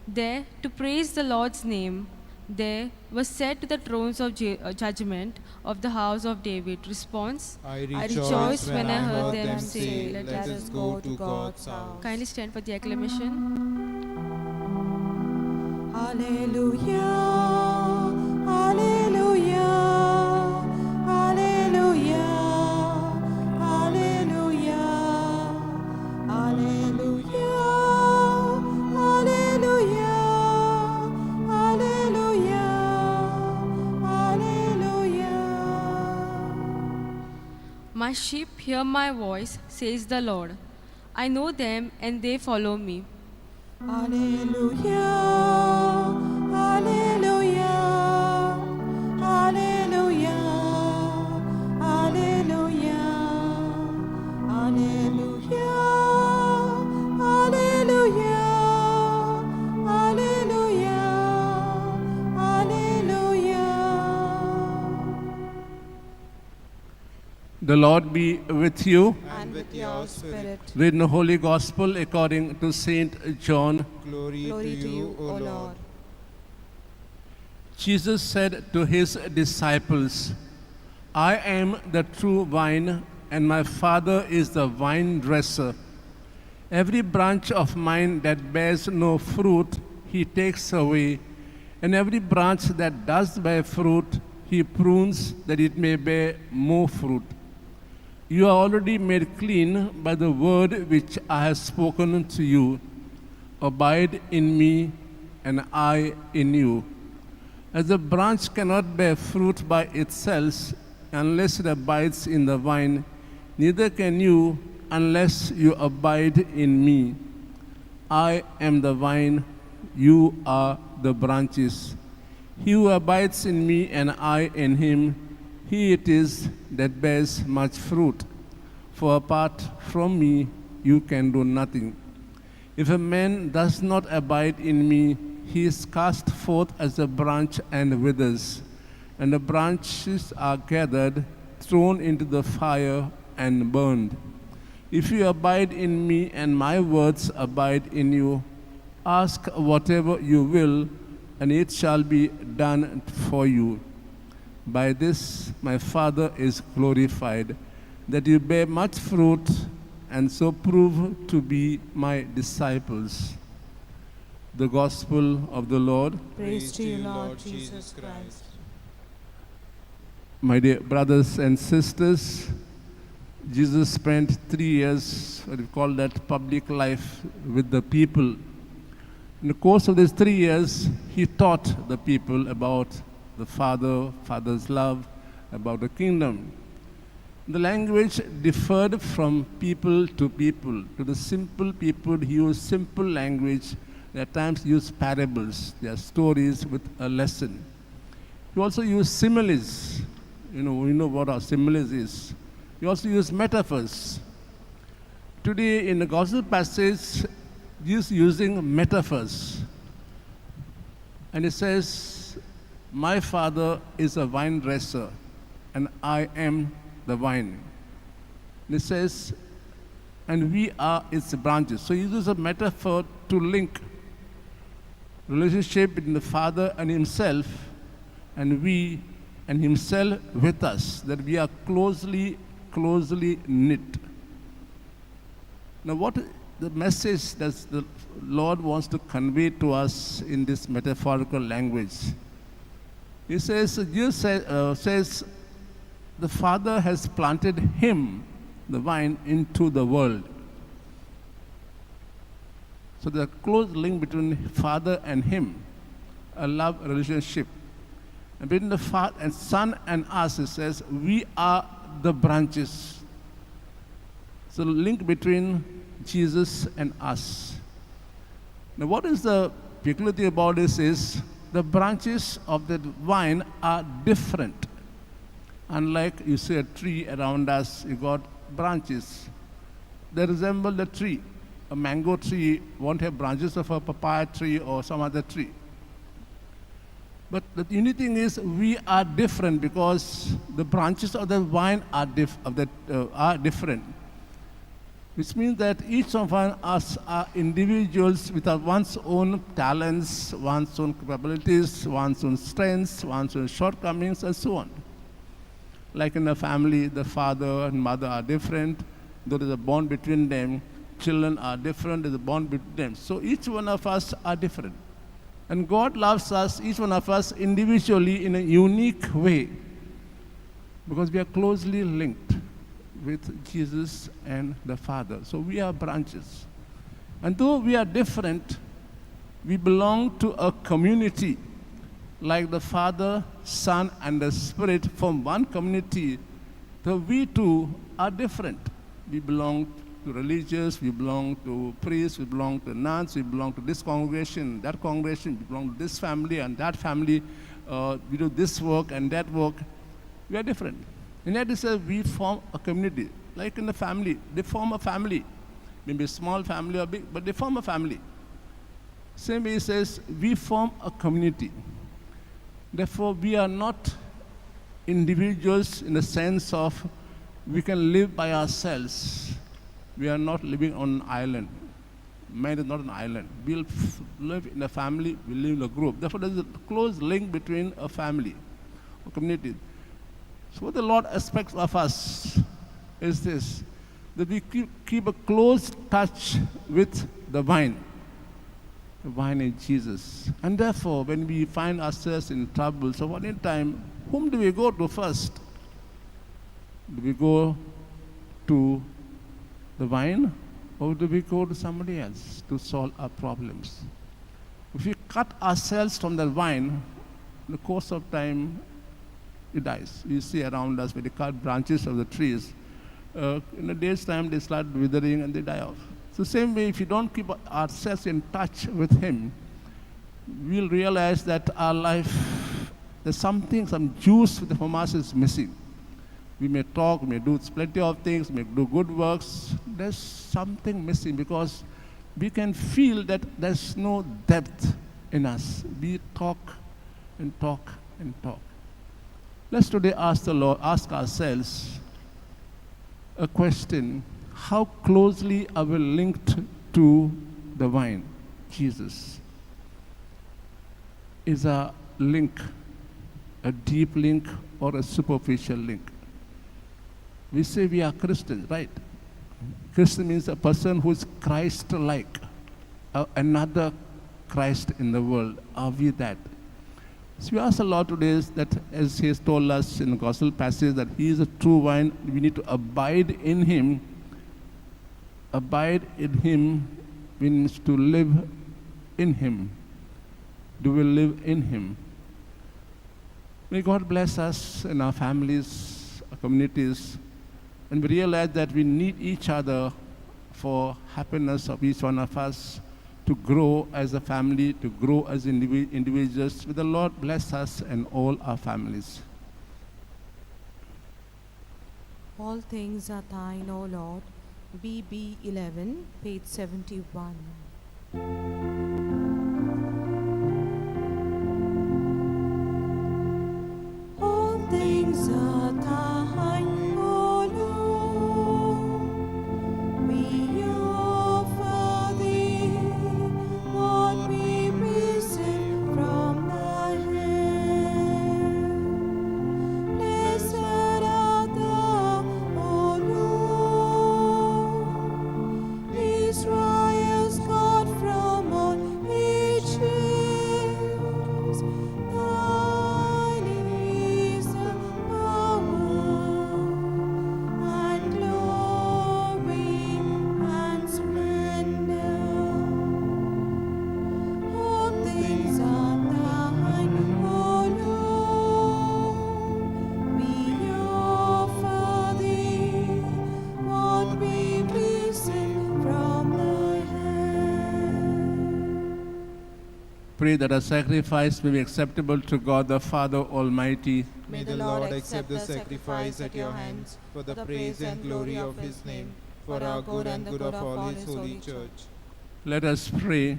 there to praise the Lord's name. There was said to the thrones of judgment of the house of David. Response, I rejoiced when I heard them say, let us go to God's house. Kindly stand for the acclamation. Alleluia, alleluia, alleluia, alleluia, alleluia, alleluia, alleluia, alleluia. My sheep hear my voice, says the Lord. I know them and they follow me. Alleluia, alleluia, alleluia, alleluia, alleluia, alleluia, alleluia, alleluia. The Lord be with you. And with your spirit. Read the Holy Gospel according to Saint John. Glory to you, O Lord. Jesus said to his disciples, I am the true vine, and my Father is the vine dresser. Every branch of mine that bears no fruit, he takes away, and every branch that does bear fruit, he prunes that it may bear more fruit. You are already made clean by the word which I have spoken to you. Abide in me, and I in you. As a branch cannot bear fruit by itself unless it abides in the vine, neither can you unless you abide in me. I am the vine, you are the branches. He who abides in me and I in him, he it is that bears much fruit. For apart from me, you can do nothing. If a man does not abide in me, he is cast forth as a branch and withers. And the branches are gathered, thrown into the fire, and burned. If you abide in me and my words abide in you, ask whatever you will, and it shall be done for you. By this my Father is glorified, that you bear much fruit and so prove to be my disciples. The Gospel of the Lord. Praise to you, Lord Jesus Christ. My dear brothers and sisters, Jesus spent 3 years, what we call that public life, with the people. In the course of these 3 years, he taught the people about the Father, Father's love, about the kingdom. The language differed from people to people. To the simple people, he used simple language. At times used parables, their stories with a lesson. He also used similes. You know what our similes is. He also used metaphors. Today in the gospel passage, he is using metaphors. And he says, my Father is a vine dresser, and I am the vine. And he says, and we are its branches. So he uses a metaphor to link relationship between the Father and himself, and we and himself with us, that we are closely, closely knit. Now what the message that the Lord wants to convey to us in this metaphorical language? He says, Jesus says, the Father has planted him, the vine, into the world. So there's a close link between Father and him, a love relationship. And between the Father and Son and us, it says, we are the branches. So the link between Jesus and us. Now what is the peculiar thing about this is, the branches of the vine are different. Unlike you see a tree around us, you got branches. They resemble the tree. A mango tree won't have branches of a papaya tree or some other tree. But the unique thing is we are different because the branches of the vine are, are different. Which means that each of us are individuals with one's own talents, one's own capabilities, one's own strengths, one's own shortcomings, and so on. Like in a family, the father and mother are different. There is a bond between them. Children are different. There is a bond between them. So each one of us are different. And God loves us, each one of us, individually in a unique way, because we are closely linked with Jesus and the Father. So we are branches. And though we are different, we belong to a community. Like the Father, Son, and the Spirit form one community, though we too are different. We belong to religious, we belong to priests, we belong to nuns, we belong to this congregation, that congregation, we belong to this family and that family, we do this work and that work. We are different. And that is we form a community. Like in the family, they form a family. Maybe a small family or big, but they form a family. Same way he says, we form a community. Therefore, we are not individuals in the sense of we can live by ourselves. We are not living on an island. Man is not an island. We live in a family, we live in a group. Therefore, there is a close link between a family or community. So what the Lord expects of us is this, that we keep a close touch with the vine. The vine is Jesus. And therefore, when we find ourselves in trouble, so at any time, whom do we go to first? Do we go to the vine, or do we go to somebody else to solve our problems? If we cut ourselves from the vine, in the course of time, it dies. You see around us, when they cut branches of the trees, in a day's time, they start withering and they die off. So same way, if you don't keep ourselves in touch with Him, we'll realize that our life, there's something, some juice from us is missing. We may talk, we may do plenty of things, we may do good works. There's something missing because we can feel that there's no depth in us. We talk and talk and talk. Let's today ask the Lord, ask ourselves a question. How closely are we linked to the vine, Jesus? Is a link a deep link or a superficial link? We say we are Christians, right? Christian means a person who is Christ-like, another Christ in the world. Are we that? So we ask the Lord today is that, as He has told us in the Gospel passage, that He is a true vine, we need to abide in Him. Abide in Him means to live in Him. Do we live in Him? May God bless us and our families, our communities, and we realize that we need each other for happiness of each one of us, to grow as a family, to grow as individuals. May the Lord bless us and all our families. All things are thine, O Lord. BB 11, page 71. All things are thine, O Lord. We offer thee what we receive from thy hand. Blessed art thou, O Lord, Israel's God from Pray that our sacrifice may be acceptable to God the Father Almighty. May the Lord accept the sacrifice at your hands for the praise and glory of his name, for our good and good of all his holy church. Let us pray.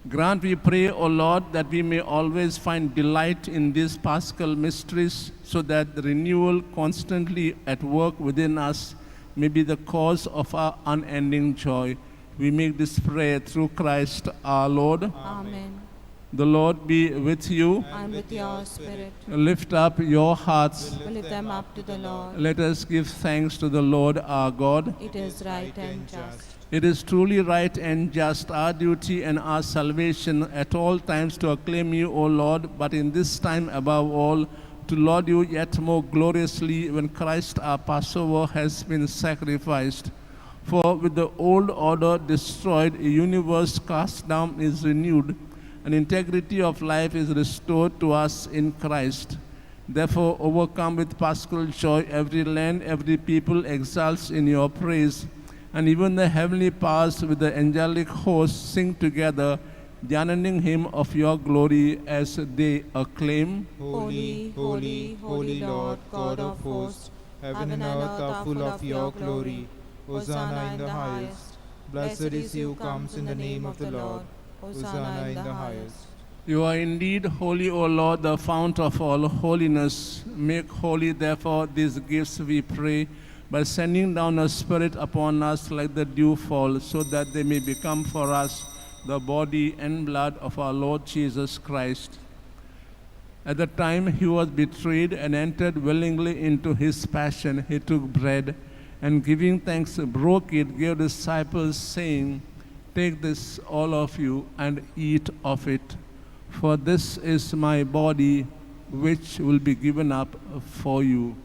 Grant, we pray, O Lord, that we may always find delight in these paschal mysteries, so that the renewal constantly at work within us may be the cause of our unending joy. We make this prayer through Christ our Lord. Amen. The Lord be with you. And with your spirit. Lift up your hearts. We lift them up to the Lord. Let us give thanks to the Lord our God. It is right and just. It is truly right and just, our duty and our salvation at all times to acclaim you, O Lord, but in this time above all, to laud you yet more gloriously when Christ our Passover has been sacrificed. For with the old order destroyed, a universe cast down is renewed, and integrity of life is restored to us in Christ. Therefore, overcome with paschal joy, every land, every people exults in your praise, and even the heavenly powers with the angelic hosts sing together, the unending hymn of your glory as they acclaim. Holy, holy, holy Lord, God of hosts, heaven and earth are full of your glory. Hosanna in the highest. Blessed is he who comes in the name of the Lord. Hosanna in the highest. You are indeed holy, O Lord, the fount of all holiness. Make holy, therefore, these gifts, we pray, by sending down a Spirit upon us like the dewfall, so that they may become for us the body and blood of our Lord Jesus Christ. At the time he was betrayed and entered willingly into his passion, he took bread and, giving thanks, broke it, gave the disciples, saying, "Take this, all of you, and eat of it, for this is my body, which will be given up for you."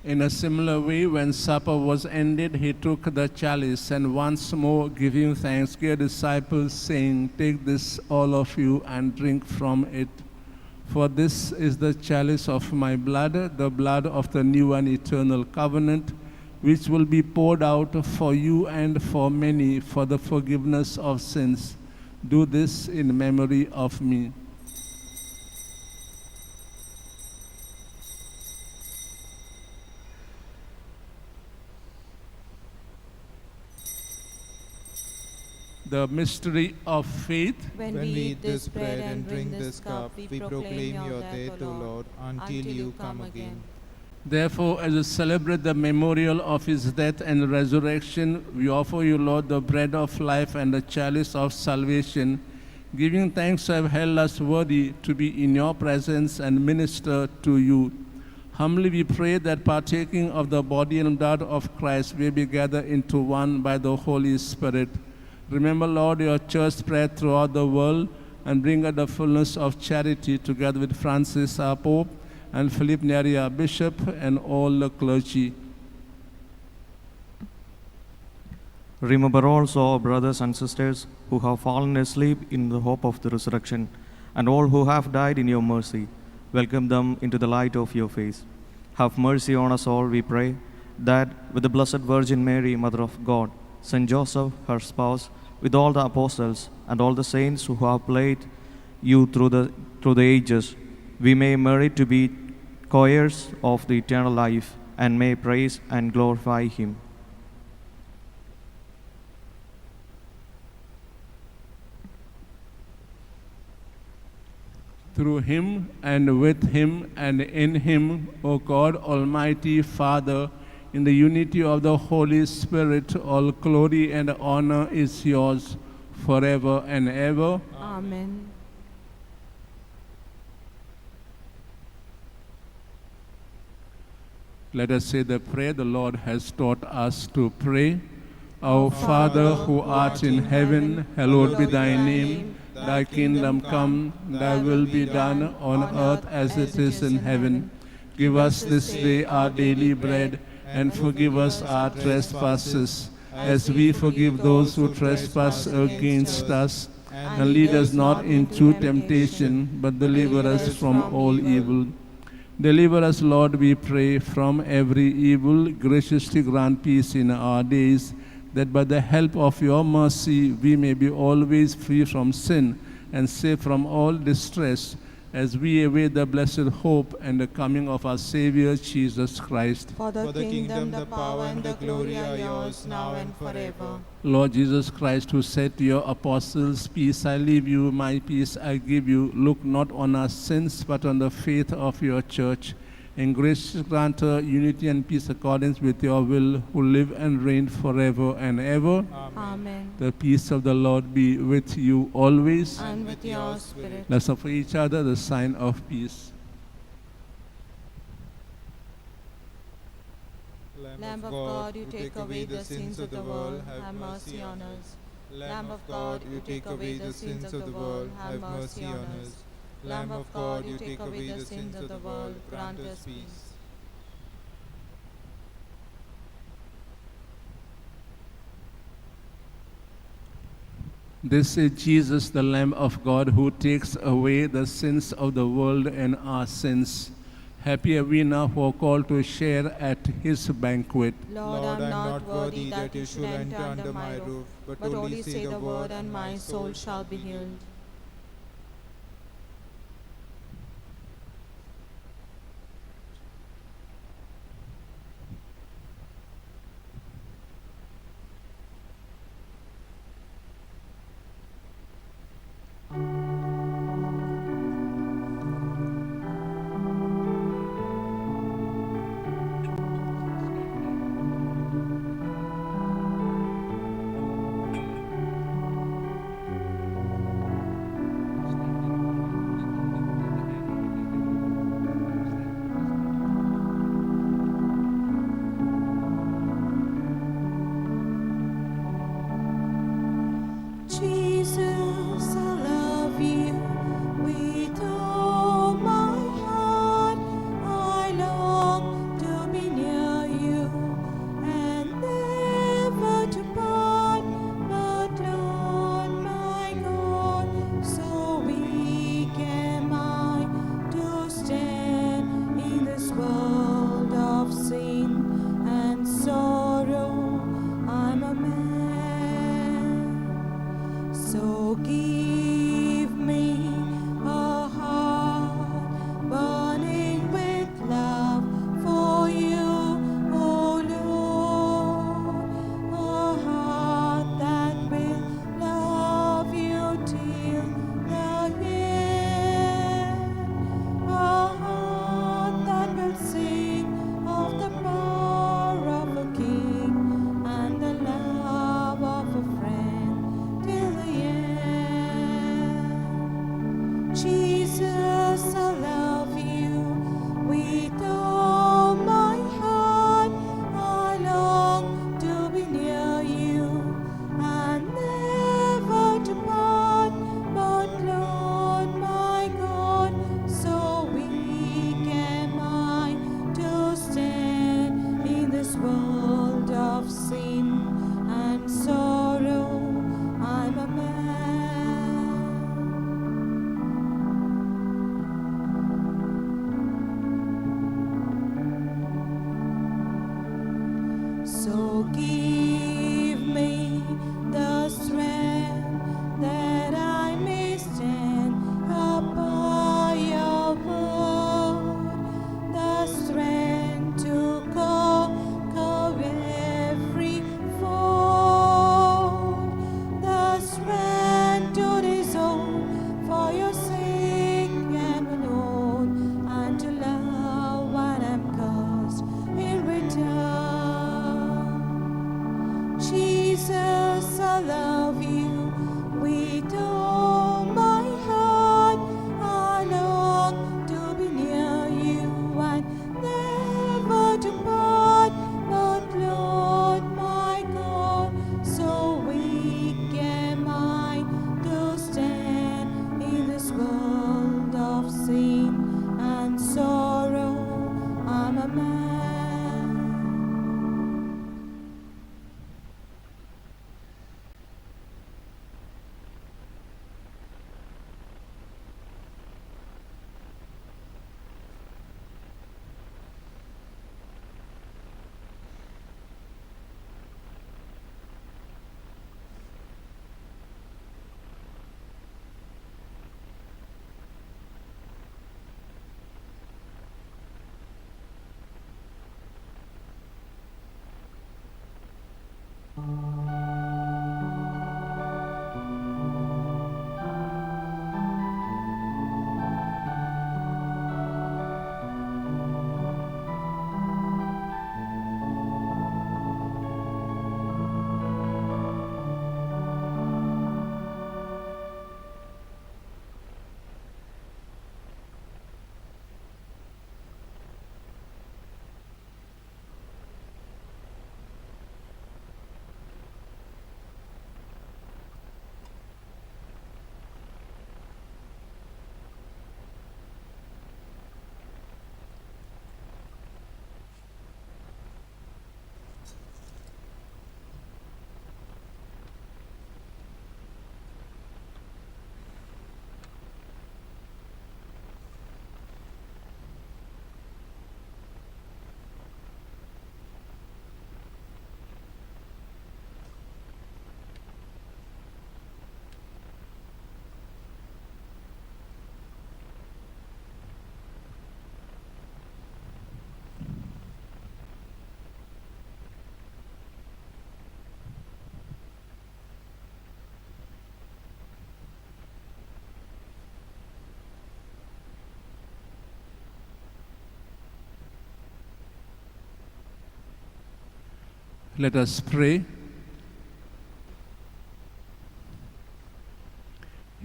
In a similar way, when supper was ended, he took the chalice and once more giving thanks, gave disciples, saying, "Take this, all of you, and drink from it. For this is the chalice of my blood, the blood of the new and eternal covenant, which will be poured out for you and for many for the forgiveness of sins. Do this in memory of me." The mystery of faith. When we eat this bread and drink this cup, we proclaim your death, O Lord, until you come again. Therefore, as we celebrate the memorial of his death and resurrection, we offer you, Lord, the bread of life and the chalice of salvation, giving thanks to have held us worthy to be in your presence and minister to you. Humbly we pray that, partaking of the body and blood of Christ, we be gathered into one by the Holy Spirit. Remember, Lord, your church spread throughout the world, and bring her the fullness of charity, together with Francis, our Pope, and Philip Neri, our Bishop, and all the clergy. Remember also our brothers and sisters who have fallen asleep in the hope of the resurrection, and all who have died in your mercy. Welcome them into the light of your face. Have mercy on us all, we pray, that with the Blessed Virgin Mary, Mother of God, Saint Joseph, her spouse, with all the apostles and all the saints who have played you through the ages, we may merit to be co-heirs of the eternal life, and may praise and glorify him. Through him, and with him, and in him, O God, Almighty Father, in the unity of the Holy Spirit, all glory and honor is yours forever and ever. Amen. Let us say the prayer the Lord has taught us to pray. Our Father, who art in heaven, hallowed be thy name. Thy kingdom come, thy will be done on earth as it is in heaven. Give us this day our daily bread, and forgive us our trespasses, as we forgive those who trespass against us. And lead us not into temptation, but deliver us from all evil. Deliver us, Lord, we pray, from every evil. Graciously grant peace in our days, that by the help of your mercy we may be always free from sin and safe from all distress, as we await the blessed hope and the coming of our Savior, Jesus Christ. For the kingdom, the power, and the glory are yours, now and forever. Lord Jesus Christ, who said to your apostles, Peace I leave you, my peace I give you, look not on our sins, but on the faith of your church. And graciously grant her unity and peace accordance with your will, who live and reign forever and ever. Amen. The peace of the Lord be with you always. And with your spirit. Let's offer each other the sign of peace. Lamb of God, you take away the sins of the world, have mercy on us. Lamb of God, you take away the sins of the world, have mercy on us. Lamb of God, you take away the sins of the world, grant us peace. This is Jesus, the Lamb of God, who takes away the sins of the world and our sins. Happy are we now who are called to share at his banquet. Lord, I am not worthy that you should enter under my roof, but only say the word, and my soul shall be healed. Let us pray.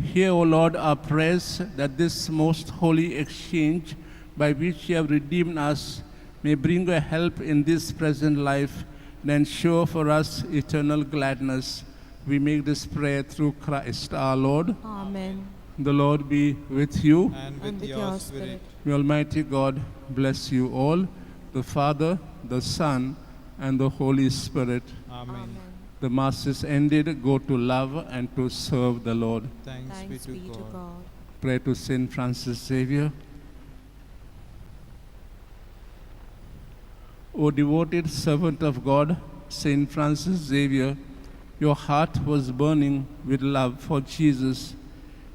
Hear, O Lord, our prayers, that this most holy exchange by which you have redeemed us may bring a help in this present life and ensure for us eternal gladness. We make this prayer through Christ our Lord. Amen. The Lord be with you. And with your spirit. May Almighty God bless you all, the Father, the Son, and the Holy Spirit. Amen. The Mass is ended. Go to love and to serve the Lord. Thanks Thanks be to God. God. Pray to Saint Francis Xavier. O devoted servant of God, Saint Francis Xavier, your heart was burning with love for Jesus.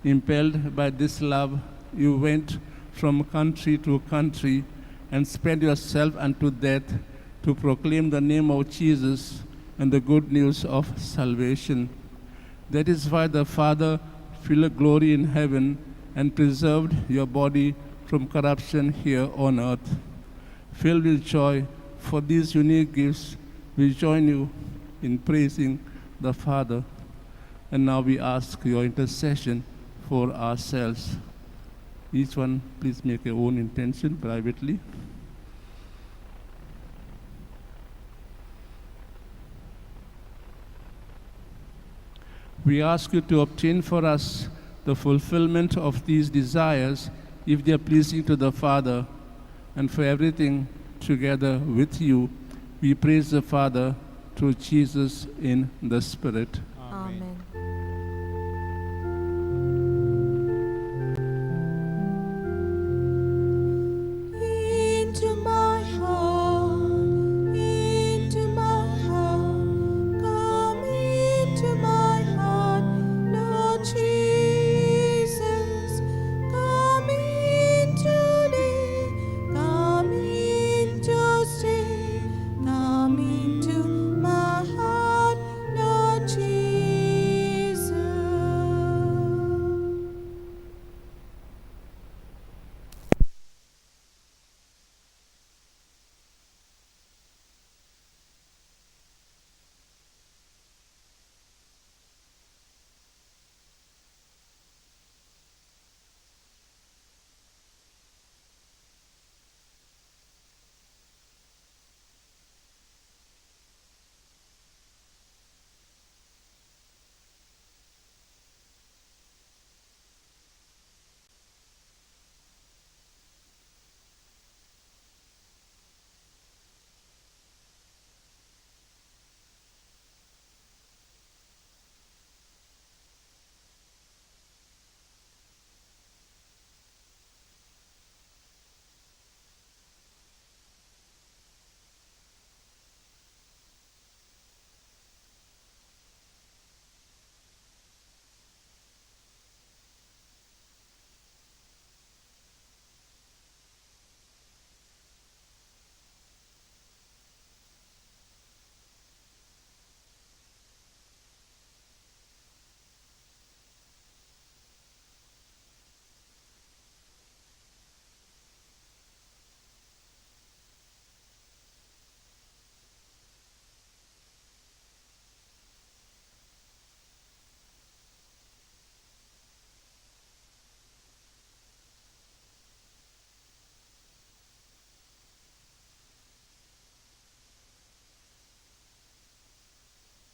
Impelled by this love, you went from country to country and spent yourself unto death to proclaim the name of Jesus and the good news of salvation. That is why the Father filled glory in heaven and preserved your body from corruption here on earth. Filled with joy for these unique gifts, we join you in praising the Father. And now we ask your intercession for ourselves. Each one, please make your own intention privately. We ask you to obtain for us the fulfillment of these desires, if they are pleasing to the Father, and for everything together with you, we praise the Father through Jesus in the Spirit.